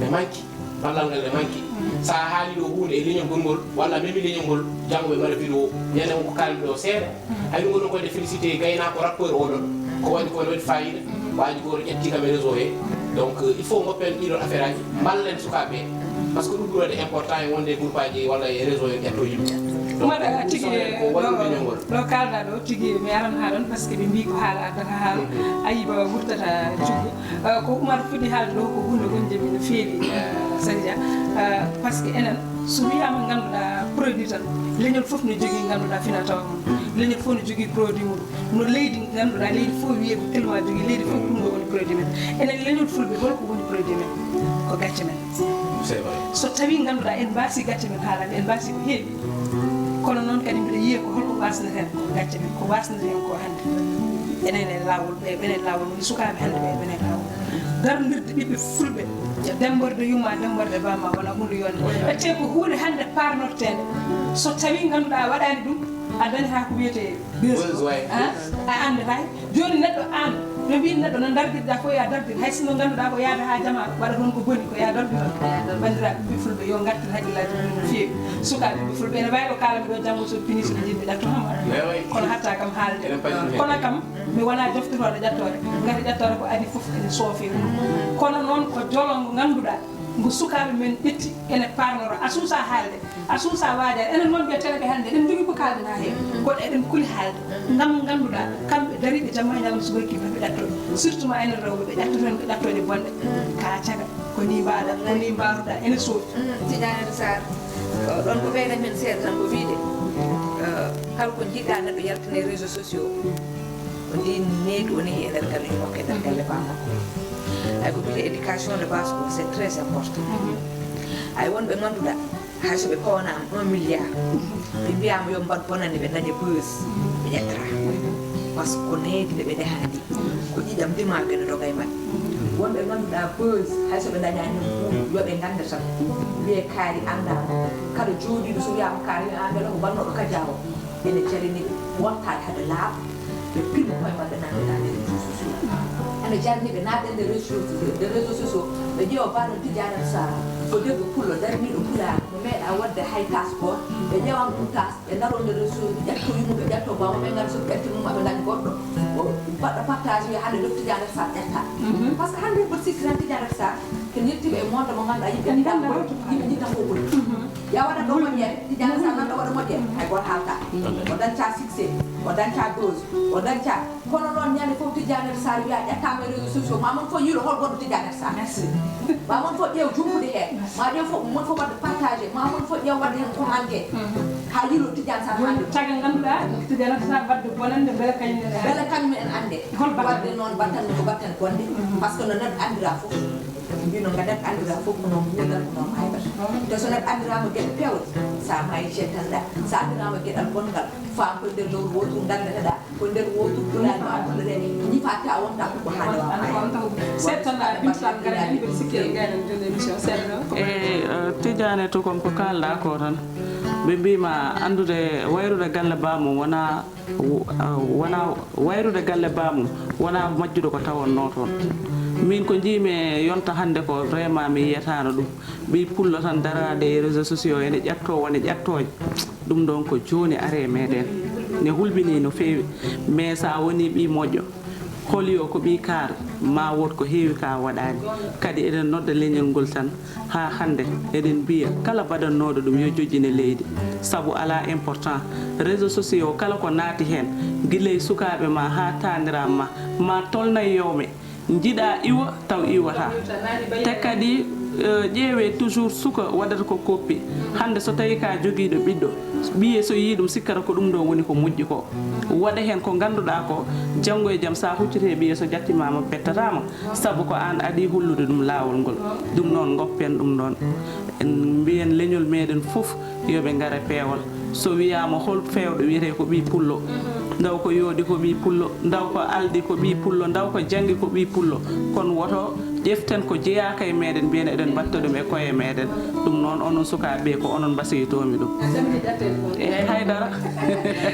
Ɓe manki. Ballal ngal ne manki. So a haali ɗo huunde e leñol gongol walla a memi leñol ngol, janngo ɓe mbaɗa vidéo, ñande won ko kaalmi ɗo seeɗa. Hay ɗum ko ɗum ko waɗde félicité gaynaako rappeur oɗon. Ko waɗi ko waɗi fayida. Waaji gooto ƴetti kam e réseau he. Donc il faut ngoppen ɗiɗon affaire aji, mballen sukaaɓe ɓe. Parce que ɗum ɓuri waɗde important e wonde e groupe aji walla e réseau en ƴetto yimɓe. Donc tigi ko waɗi leñol ngol. Ɗo kaalɗa ɗo tigi mi aran haa ɗon parce que ɓe mbi ko haala addata haala. Ayiba wurtata cuggo. Ko Oumar fuɗɗi haalde ɗo ko huunde wonde mi no feewi Sadia, parce que enen so wiyaama ngannduɗaa produit tan, leñol fof no jogii ngannduɗaa finatawa mum, leñol fof no jogii produit mum, no leydi ngannduɗaa leydi fof wiyee ko tellement jogii leydi fof ɗum ɗo woni. Produit men. Enen leñol Fulɓe, holko woni produit men? Ko gacce men. C'est vrai. So tawii ngannduɗaa en mbaasi gacce men haalande, en mbaasi ko heewi. Kono noon kadi mbiɗa yiya ko holko wasneten ko gacce men, ko wasneten ko hannde. Enen e laawol, ɓe ɓenen laawol, woni sukaaɓe hannde ɓe ɓenen laawol. Darndirde ɓiɓɓe Fulɓe, demborde yumma, demborde bamma, wona huunde yonde. Ete ko huunde hannde parnorteende. So tawii ngannduɗaa a waɗaani ɗum, a dañataa ko wiyetee buzz. Buzz, ouais. Ah, a anndataa. Jooni neɗɗo aan, no mbiyen neɗɗo no dardirɗaa ko ya dardir, hay sinno ngannduɗaa ko yaada haa jama waɗa toon ko boni, ko ya dardir. Banndiraaɓe ɓiɓɓe Fulɓe, yo ngartir hakkillaaji mum no feewi. Sukaaɓe ɓiɓɓe Fulɓe, ene waawi ɗo kaalanmi ɗo, janngo so pinii so ɓe njiɗ ɓe ƴattooma. Kono hatta kam haalde. Kono kam, mi wonaa joftotooɗo ƴattoore. Ngati ƴattoore ko adii fof ene soofee. Kono noon ko jolo ngo ngannduɗaa, ngo sukaaɓe men ƴetti, ene parnora. A suusaa haalde. A suusaa waajaade. Enen wonɓe télé ɓe hannde, eɗen njogii ko kaalden haa heewa. Kono eɗen kuli haalde. Ngam ngannduɗaa, kamɓe dariiɓe jamma e ñalawma, so ɓe kiɓɓe ɓe ɗattoy. Surtout ma enen rewɓe, ɓe ƴattoto en ko ƴattoje bonɗe. Ka caga, ko ni mbaɗa, ko ni mbaruɗa, ene soofi. Tidiane Sarr, ɗon ko ɓeyda men seeɗa tan ko wiide, eh, kala ko jiɗɗa neɗɗo yaltina e réseaux sociaux, ko ndi needi woni e nder galle makko, e nder galle bammakko. Ay ko wiyetee éducation de base ko, c'est très important. Ay wonɓe ngannduɗaa, hay so ɓe pawanaama un milliard, ɓe mbiyaama yo mbaɗ bonannde, ɓe ndaña buzz, ɓe ƴettataa. Parce que ko needi nde ɓe ndehaa ndi, ko ƴiiƴam ndimaagu ene doga e maɓɓe. Wonɓe ngannduɗaa buzz, hay so ɓe ndañaani heen buuɗu, yo ɓe ngannda tan, wiyee kaari anndaama. Kala jooɗiiɗo so wiyaama kaari, wiyaa mbele ko bannooɗo kajaawo. Ene jarani ɓe wontaade hade laaɓa, ɓe pinna koye maɓɓe naatde e réseaux sociaux. Ene jarani ɓe naatde e réseaux, e réseaux sociaux, ɓe ƴeewa baaɗo Tidiane Sarr, ko debbo pullo, daraniiɗo pulaar, mo meeɗaa waɗde hay taas gooto, ɓe ƴeewan ɗum taas, ɓe ndaroo nder réseau, ɓe ƴettoo yumma, ɓe ƴettoo bamma, ɓe ngari so ɓe ƴetti mum, ɓe ndañi goɗɗo, o waɗa partage, wiya hannde debbo Tidiane Sarr ƴettaa. Parce que hannde mboɗo sikki tan Tidiane Sarr, ken yettiiɓe e monde mo ngannduɗaa yimɓe njiɗa ko, yimɓe njiɗta ko ɓuri. Ya waɗa ɗo moƴƴere, Tidiane Sarr nan ɗo waɗa moƴƴere, hay gooto haaltaa. O dañca succès, o dañca dose, o dañca. Kono noon ñande fof Tidiane Sarr wiya ƴettaama e réseaux sociaux, ma mon fof yiilo hol wonɗo Tidiane Sarr. Merci. Ma mon fof ƴeew jumpude heen. Ma ƴeew fof, mon fof waɗde partagé, ma mon fof ƴeew waɗde heen commenté. Haa yiilo Tidiane Sarr haa jooɗi. Caggal ngannduɗaa Tidiane Sarr waɗde bonannde, mbele kañum en annde. Mbele kañum en annde. Hol baɗɗo? Waɗde noon battanmi ko batten bonde. Par ce que no neɗɗo anndira fof. Mbino nga neɗɗo anndira fof ko noon nguurdata, ko noon maayata. Te so neɗɗo anndiraama geɗe peewɗe, so a maayi cettanɗaa. So a anndiraama geɗal bonngal, faa ko nder lowru wootu nganndeteɗaa, ko nder wootu pulaar ma gollete, ñifaate a wonta ko ko haande wa maayde. Seeɗa tan, a binta tan, gara en, mbiɗa sikki en gaynan jooni émission seeɗa tan. E, eh, Tidiane to kon ko kaalɗaa ko tan. Ɓe mbiima anndude wayrude galle baamum wonaa Wo-, a, wonaa wayrude galle baamum, wonaa majjude ko tawonnoo toon. Miin ko njiimi e yonta hannde ko vraiment mi yiyataano ɗum. Ɓiy pullo tan daraade e réseaux sociaux ene ƴattoo, wone ƴattooje. Ɗum ɗoon ko jooni ari e meeɗen. Ne hulɓinii no feewi. Mais so a wonii ɓiy moƴƴo, holi o ko ɓiy kaar, ma wood ko heewi ka waɗaani. Kadi eɗen nodda leñol ngol tan. Haa hannde, eɗen mbiya kala baɗannooɗo ɗum yo jojjine leydi, sabu alaa important. Réseaux sociaux kala ko naati heen, gila e sukaaɓe ma haa taaniraaɓe ma, ma tolna e yooɓe, njiɗa iwa taw iwataa. Te kadi, eh, ƴeewee toujours suka waɗata ko koppi. Hannde so tawii ka jogiiɗo ɓiɗɗo, ɓiye so yii ɗum sikkata ko ɗum ɗo woni ko moƴƴi ko. Waɗa heen ko ngannduɗaa ko, janngo e jam so a hucciti e ɓiye so jattimaama bettataama. Sabu ko aan adii hollude ɗum laawol ngol. Ɗum noon, ngoppen ɗum ɗoon. En mbiyen leñol meeɗen fof yo ɓe ngar e peewal. So wiyaama hol feewɗo wiyetee ko ɓii pullo, ndaw ko yooɗi ko ɓii pullo, ndaw ko alɗi ko ɓii pullo, ndaw ko janngi ko ɓii pullo. Kono woto ƴeften ko jeyaaka e meeɗen, mbiyen eɗen mbatta ɗum e koye meeɗen. Ɗum noon, onon sukaaɓe ɓe, ko onon mbasiyotoomi ɗum. E haydara.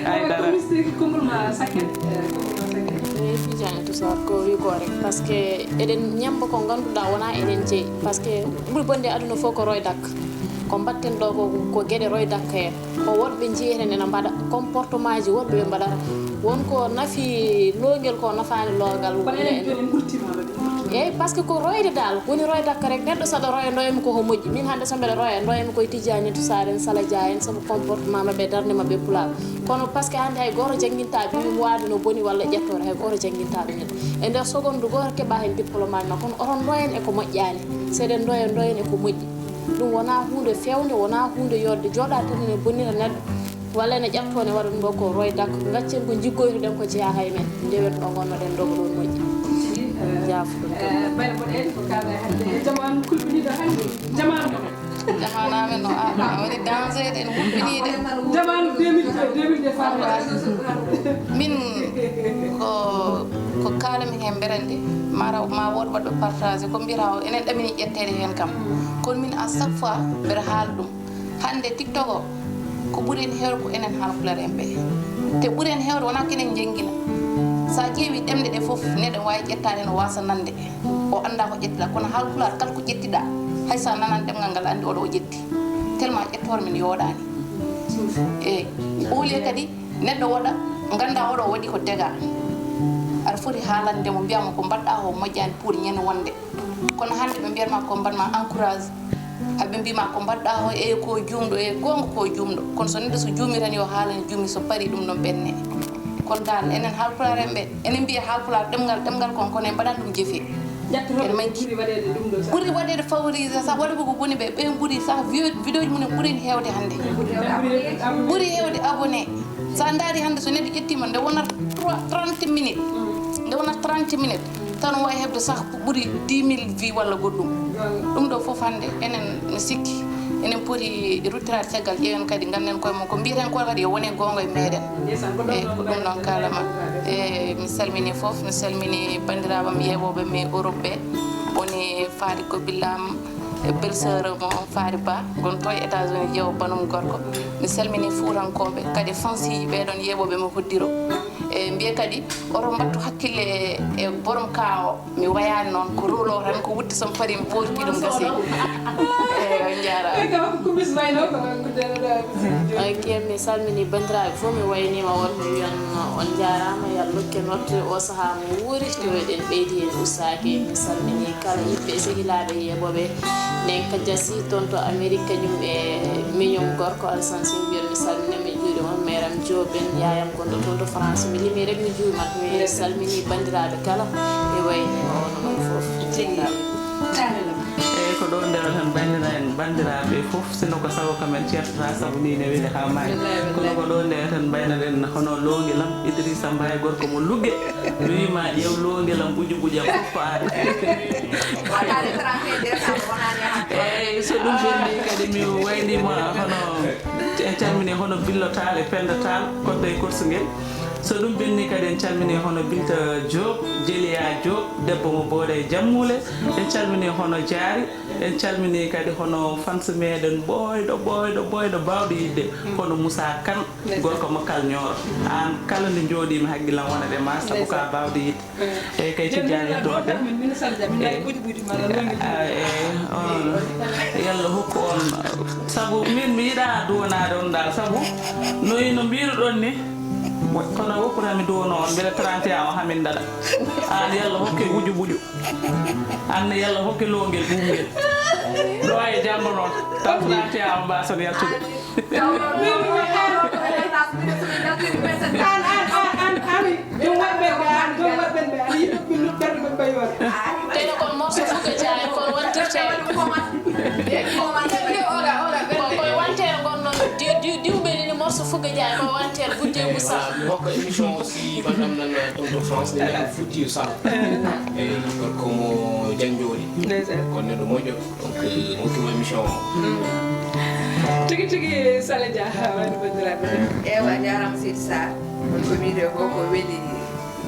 Haydara. Mister, konngol ma sacket, eh, konngol ma sacket. Eyi, Tidiane Sarr ko wi ko rek, parce que eɗen ñammba ko ngannduɗaa wonaa eɗen jeyi, parce que ɓuri bonde aduna fof ko roy dak, ko mbaɗten ɗo ko, ko geɗe roy dak heen, ko woɗɓe njiyi heen ene mbaɗa comportement ji woɗɓe ɓe mbaɗata, won ko nafi loogel ko nafaani loogal. Kono enen jooni en ngurtiima ɗum. Eyi, parce que ko royde dal woni roy dak rek, neɗɗo saɗa roya ndoyami ko ko moƴƴi, min hannde so mbeɗa roya ndoyami koye Tidiane Sarr en, Sala Dia en, sabu comportement maɓɓe, darnde maɓɓe pulaar. Kono par ce que hannde hay gooto janngintaa ɓiyum waade no boni walla ƴettoore, hay gooto janngintaa ɗum en. E nder seconde gooto keɓaa heen diplôme ma, kono oɗon ndoyen e ko moƴƴaani. So eɗen ndoya, ndoyen e ko moƴƴi. Ɗum wonaa huunde feewnde, wonaa huunde yooɗde. Jooɗaa tan ene bonnita neɗɗo, walla ene ƴattoo, ne waɗa ɗum ɗo ko roy dak. Ngaccen ko njiggoytuɗen ko jeyaa hay men. Ndewen ɗo ngonnoɗen, ndogoɗon moƴƴi. Jaafuɗum. Bayla mboɗo en ko kaalɗa hannde e jamaanu kulɓiniiɗo hannde. Jamaanu. Jamaanu amen no, a, a waɗi danger de, no huɓɓiniiɗe. Jamaanu deux mille deux, deux mille deux faami. Min ko, ko kaalami heen mbeɗa anndi, ma raw, ma wood waɗɗo partagé, ko mbiyata o, enen ɗamini ƴetteede heen kam. Kono min à chaque fois mbeɗa haala ɗum. Hannde TikTok o, ko ɓuri en heewde ko enen Haalpulaar en ɓe. Te ɓuri en heewde wonaa ko enen njenngina. So a ƴeewi ɗemɗe ɗe fof, neɗɗo waawi ƴettaade no waasa nande. O anndaa ko ƴettiɗaa, kono Haalpulaar kala ko ƴettiɗaa, hay so a nanaani ɗemngal ngal, anndi oɗo o ƴetti. Tellement ƴettoore men yooɗaani. Eey, au lieu kadi neɗɗo waɗa, nganndaa oɗo o waɗi ko dega. Aɗa foti haalande mo, mbiyaa mo ko mbaɗɗaa o moƴƴaani pour ñande wonde. Kono hannde ɓe mbiyat ma ko mbaɗ ma encourage. Aɓe mbii ma ko mbaɗɗaa o, e ko juumɗo, e goonga ko juumɗo. Kono so neɗɗo so juumi tan yo haalane juumi, so parii ɗum ɗon ɓenne. Kono dal enen Haalpulaar en ɓe, enen mbiya Haalpulaar ɗemngal, ɗemngal kon, kono en mbaɗaani ɗum jefe. En manki. Ɓuri waɗeede ɗum ɗo sax. Ɓuri waɗeede favorisé sax, waɗa ko ko boni ɓe, ɓen ɓuri sax view, vidéo ji mum en ɓuri en heewde hannde. Ɓuri heewde abonné. So a ndaari hannde so neɗɗo ƴettiima nde wonat trois, trente minutes. Nde wonat trente minutes. Tan o wawi heɓde sax ko ɓuri dix mille vues walla goɗɗum. Ɗum ɗo fof hannde enen mi sikki, enen poti ruttiraade caggal, ƴeewen kadi ngannden koye mum ko mbiyeten ko kadi yo wone goonga e meɗen. Eyi, ko ɗum ɗon kaalama. Eyi, mi salmini fof, mi salmini banndiraaɓe am yeeɓooɓe mi Europe ɓe, woni Faari Gobillam, e belle-sœur mo Faari Ba, gon to e États-Unis, jeewo banum gorko. Mi salmini Fuutankooɓe, kadi fansiiji ɓee ɗon yeeɓooɓe mo hoddiro. E mbiya kadi, oto mbattu hakkille e borom kaa o, mi wayaani noon, ko rôle o tan, ko wutte so mi parii mi poorti ɗum gasi. Eyi, on njaaraama. Ok, mi salmini banndiraaɓe fof, mi wayniima on, mi wiyan on njaaraama, yo Allah rokku en wattude o sahaa mo wuuri, to eɗen ɓeydi heen ustaaki. Mi salmini kala yimɓe e sehilaaɓe yeeɓooɓe nen ka jasi toon to Amérique, kañum e miñum gorko Alassane Sy, mbiyan mi salmina, mi juuri on, Meram Diop en, yaayam gonɗo toon to France, mi limi rek mi juumat, mi salmini banndiraaɓe kala, mi wayniima on, onon fof. Tigi. Taale lam. Eyi, ko ɗo ndewa tan banndiraaɓe, banndiraaɓe fof, sinno ko sago kam en ceertata, sabu ni ne weli haa maayi. Wallaay, wallaay. Kono ko ɗo ndewa tan mbaynoɗen hono Loonge Lam, Idrissa Mbaye, gorko mo Lugge. Mi wii ma ƴeew Loonge Lam, ɓuƴu ɓuƴam fof ko aan. Waɗaade trente et un décembre wonaani e hakkille. Eyi, so ɗum ɓenni kadi mi wayniima hono, en calmini hono Billo Tall e Penda Tall, Kodda e Korsungel. So ɗum ɓenni kadi en calmini hono Binta Diop, Jeliya Diop, debbo mo Booɗa e Jammuule. En calmini hono Jaari. En calmini kadi hono fans meɗen ɓooyɗo, ɓooyɗo, ɓooyɗo, baawɗo yiɗde, hono Moussa Kane, gorko mo Kal Nioro. Aan kala nde njooɗiimi hakkillam wonat e ma, sabu ka baawɗo yiɗde. Eyi kay, tijjaani e doode. Eyi, onon, yo Allah hokku on, sabu min mi yiɗaa duwanaade on dal, sabu no, no mbiiruɗon ni, kono wopputa mi duwanoo on, mbele trente et un o hamin dada. Aan yo Allah hokke ɓuƴu ɓuƴu. Aan ne yo Allah hokke loongel ɓuuɓngel. Ɗo e jamma noon, taw trente et un o mbaason yaltude. An, an, an, an, an, joom waɗɓen ɓe, an, joom waɗɓen ɓe, an, yiɗɓe min ɓerɗe ɓe mbayi waɗ. Teno kon morso fuga jaay, kon wantirte. Ko, koye wantere gon non, diw, diw, diwɓe ni morso fuga jaay, koye wantere gudde musa. Mi hokka émission aussi, madame nan, tonton France, ne nan futti yo sal. Eyi, gorko mo Janjooli. Ndeysaan. Ko neɗɗo moƴƴo. Donc, euh, hokkimo émission o. Tigi tigi, Sala Dia, wayno banndiraaɓe. Ewa, jaaraama Seydi Sarr. Woni ko wiyde ko, ko weli,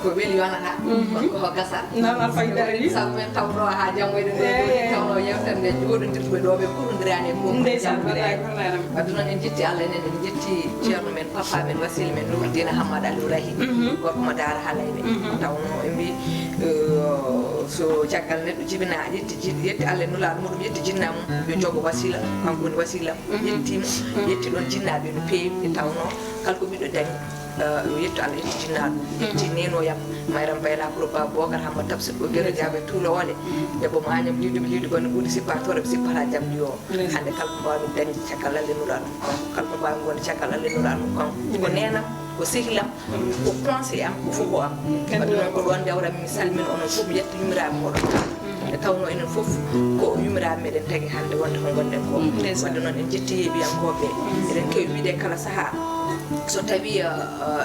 ko weli yonata. Mhm. Kono ko gasa. Noon Alfayda ari. Sabu men tawno haa janngo eɗen ɗo, eyi, tawno yewtere nde jooɗondirɓe ɗo ɓe kurondiraani e ko. Ndeysaan, wallaay, wallaay. Wadde noon en njetti Allah, enen en njetti ceerno men, papa men, wasila men, Nourdine Hamad Aliou Rahi. Mhm. Gorko mo Daara Halayɓe. Mhm. Tawno en mbi, euh, so caggal neɗɗo jibina, yetti, yetti Allah e Nulaaɗo muɗum, yetti jinna mum, yo jogo wasila, kanko woni wasila. Mhm. Yetti mo, mhm, yetti ɗon jinnaaɓe no feewi, nde tawno kala ko ɓiɗɗo dañi, eh, yo yettu Allah, yetti jinnaaɗo, mhm, yetti neenoyam, Mayram Bayla, Kuro Ba, Bokar Hamma, Tafsir, o Gero Jaabe, Tuulo Ole, mhm, debbo mo Añam, Liiduɓe, Liidu Bane, Ɓuuɗi Sippa, Toore Sippa, Jam Liyo. Ndeysaan. Hannde kala ko mbawmi dañde caggal Allah e Nulaaɗo mum kanko, kala ko mbawmi wonde caggal Allah e Nulaaɗo mum kanko. Ko, ndeysaan, neenam, ko sehil am, ko conseil am, ko fof ko am. Wadde noon ko ɗoon njawranmi, mi salmina onon fof, mi yetta yumiraaɓe mooɗon. Nde tawno enen fof ko yumiraaɓe meɗen tagi hannde wonde ko ngonɗen ko. Mm. Wadde noon en njetti yeeɓiyankooɓe. Eɗen keewi wiide kala sahaa so tawi, uh, uh,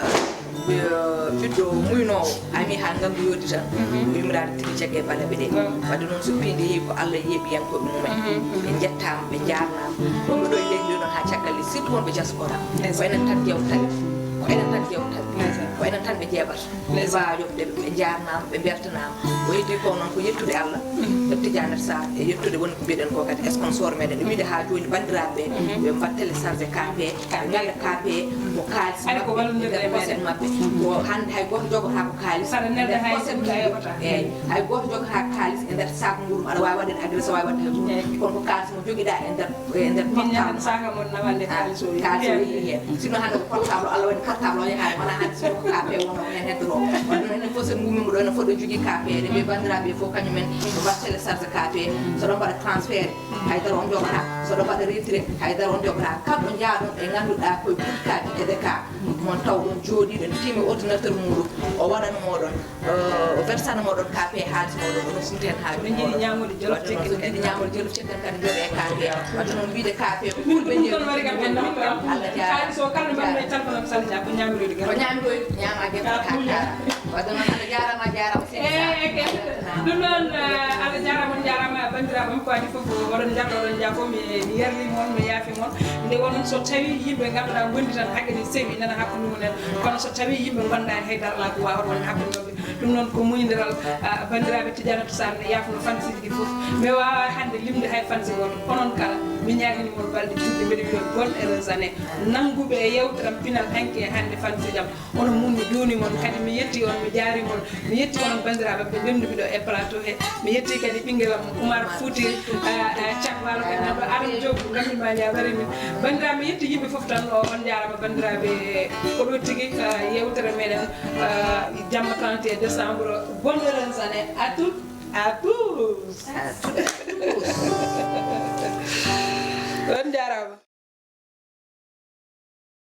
Ɓiɗɗo muynoowo ami haa nganndu yooɗi tan, ko yummiraade tigi jagge balaɓe ɗe. Wadde noon, so piindi yehi ko Allah yeeɓi en ko ɗum mumen. Ɓe njettaama, ɓe njaarnaama. Wonɓe ɗo e leydi ndi noon haa caggal leydi, surtout wonɓe diaspora. Ko enen tan jewtata, ko enen tan jewtata, ko enen tan ɓe jeeɓata. Ɓe mbaawa yoɓde ɓe, ɓe njaarnaama, ɓe mbeltanaama. O heddi ko noon ko yettude Allah, e Tidiane Sarr, e yettude woni ko mbiɗen ko kadi sponsor meɗen. Ɓe wiide haa jooni banndiraaɓe ɓe, ɓe mbaɗ téléchargé K P, ɓe ngalla K P ko kaalis maɓɓe, ko wallude e nder poset maɓɓe. Ko hannde hay gooto jogotaako kaalis e nder poset mum. Eeyi, hay gooto jogotaako kaalis e nder sac mum, aɗa waawi waɗde adresse, aɗa waawi waɗde hay gooto. Kono ko kaalis mo jogiɗaa e nder, e nder portable. Saka mon nawande kaalis o yehi heen. Sinon hannde ko portable, Allah waɗi portable o yahaani, wonaa hannde so ko K P wonno ko heen heddotoo. Wadde noon enen fof so en ngummii mo ɗo, ene foti jogii K P. Eɗen mbiya banndiraaɓe fof kañum en ɓe mbaɗ téléchargé K P. So ɗo mbaɗa transfert, haydara on jogata. So ɗo mbaɗa retrait, haydara on jogata. Kala ɗo njaaɗon ɓe ngannduɗaa koye butikaaji T D K, mon taw ɗon jooɗiiɗo, tiimi ordinateur muɗum, o waɗana moɗon, o versana moɗon K P haalis moɗon, onon sumten haalis moɗon. Min njiɗi ñaamude jolof cekken. Min njiɗi ñaamude jolof cekken kadi, jooɗe K P. Wadde noon wiide K P ko ɓuri ɓe ɗum ɗon wari kam en ɗum kam. Allah jaaraama. Haalis o kala no mbaɗmi e téléphone am Salidia ko ñaamiroyde gerte. Ko ñaamiroyde, ñaama gerte ka kaara. Wadde noon Allah jaaraama, a jaaraama seydi Sarr. Eey, eey, eey. Ɗum noon, eh, Allah jaaraama, on njaaraama, banndiraaɓe am, ko adii fof, oɗon njaarɗo, oɗon njaa fof, mi, mi yarlii mon, mi yaafi mon. Nde wonnon so tawii yimɓe ngannduɗaa ngondi tan haqqe ne sewi nana hakkunde mum en. Kono so tawii yimɓe ngondaani hay darlaaku waawata wonde hakkunde maɓɓe. Ɗum noon ko muñdiral, ah, banndiraaɓe Tidiane Sarr ne yaafno fansiiji ɗi fof. Mi waawaa hannde limde hay fansi gooto. Onon kala, mi ñaaganii mon balɗe juutɗe, mbeɗa wiya bonne heureuse année. Nannguɓe e yeewtere am pinal hanki e hannde fansiiji am. Onon mun mi juuni mon, kadi mi yetti on, mi jaari mon. Mi yetti onon banndiraaɓe ɓe ndennduɓe ɗo e plateau he. Mi yetti kadi ɓinngel am Oumar Fouti, ah, ah, Thiat Walo kadi nan ɗo Aram Diop, Gamil Mania Barimi. Banndiraaɓe, mi yetti yimɓe fof tan, o, on njaaraama banndiraaɓe, ko ɗo tigi, ah, yeewtere meɗen, ah, jamma trente et un décembre. Bonne heureuse année à toutes, à tous. À toutes, à tous. On njaaraama.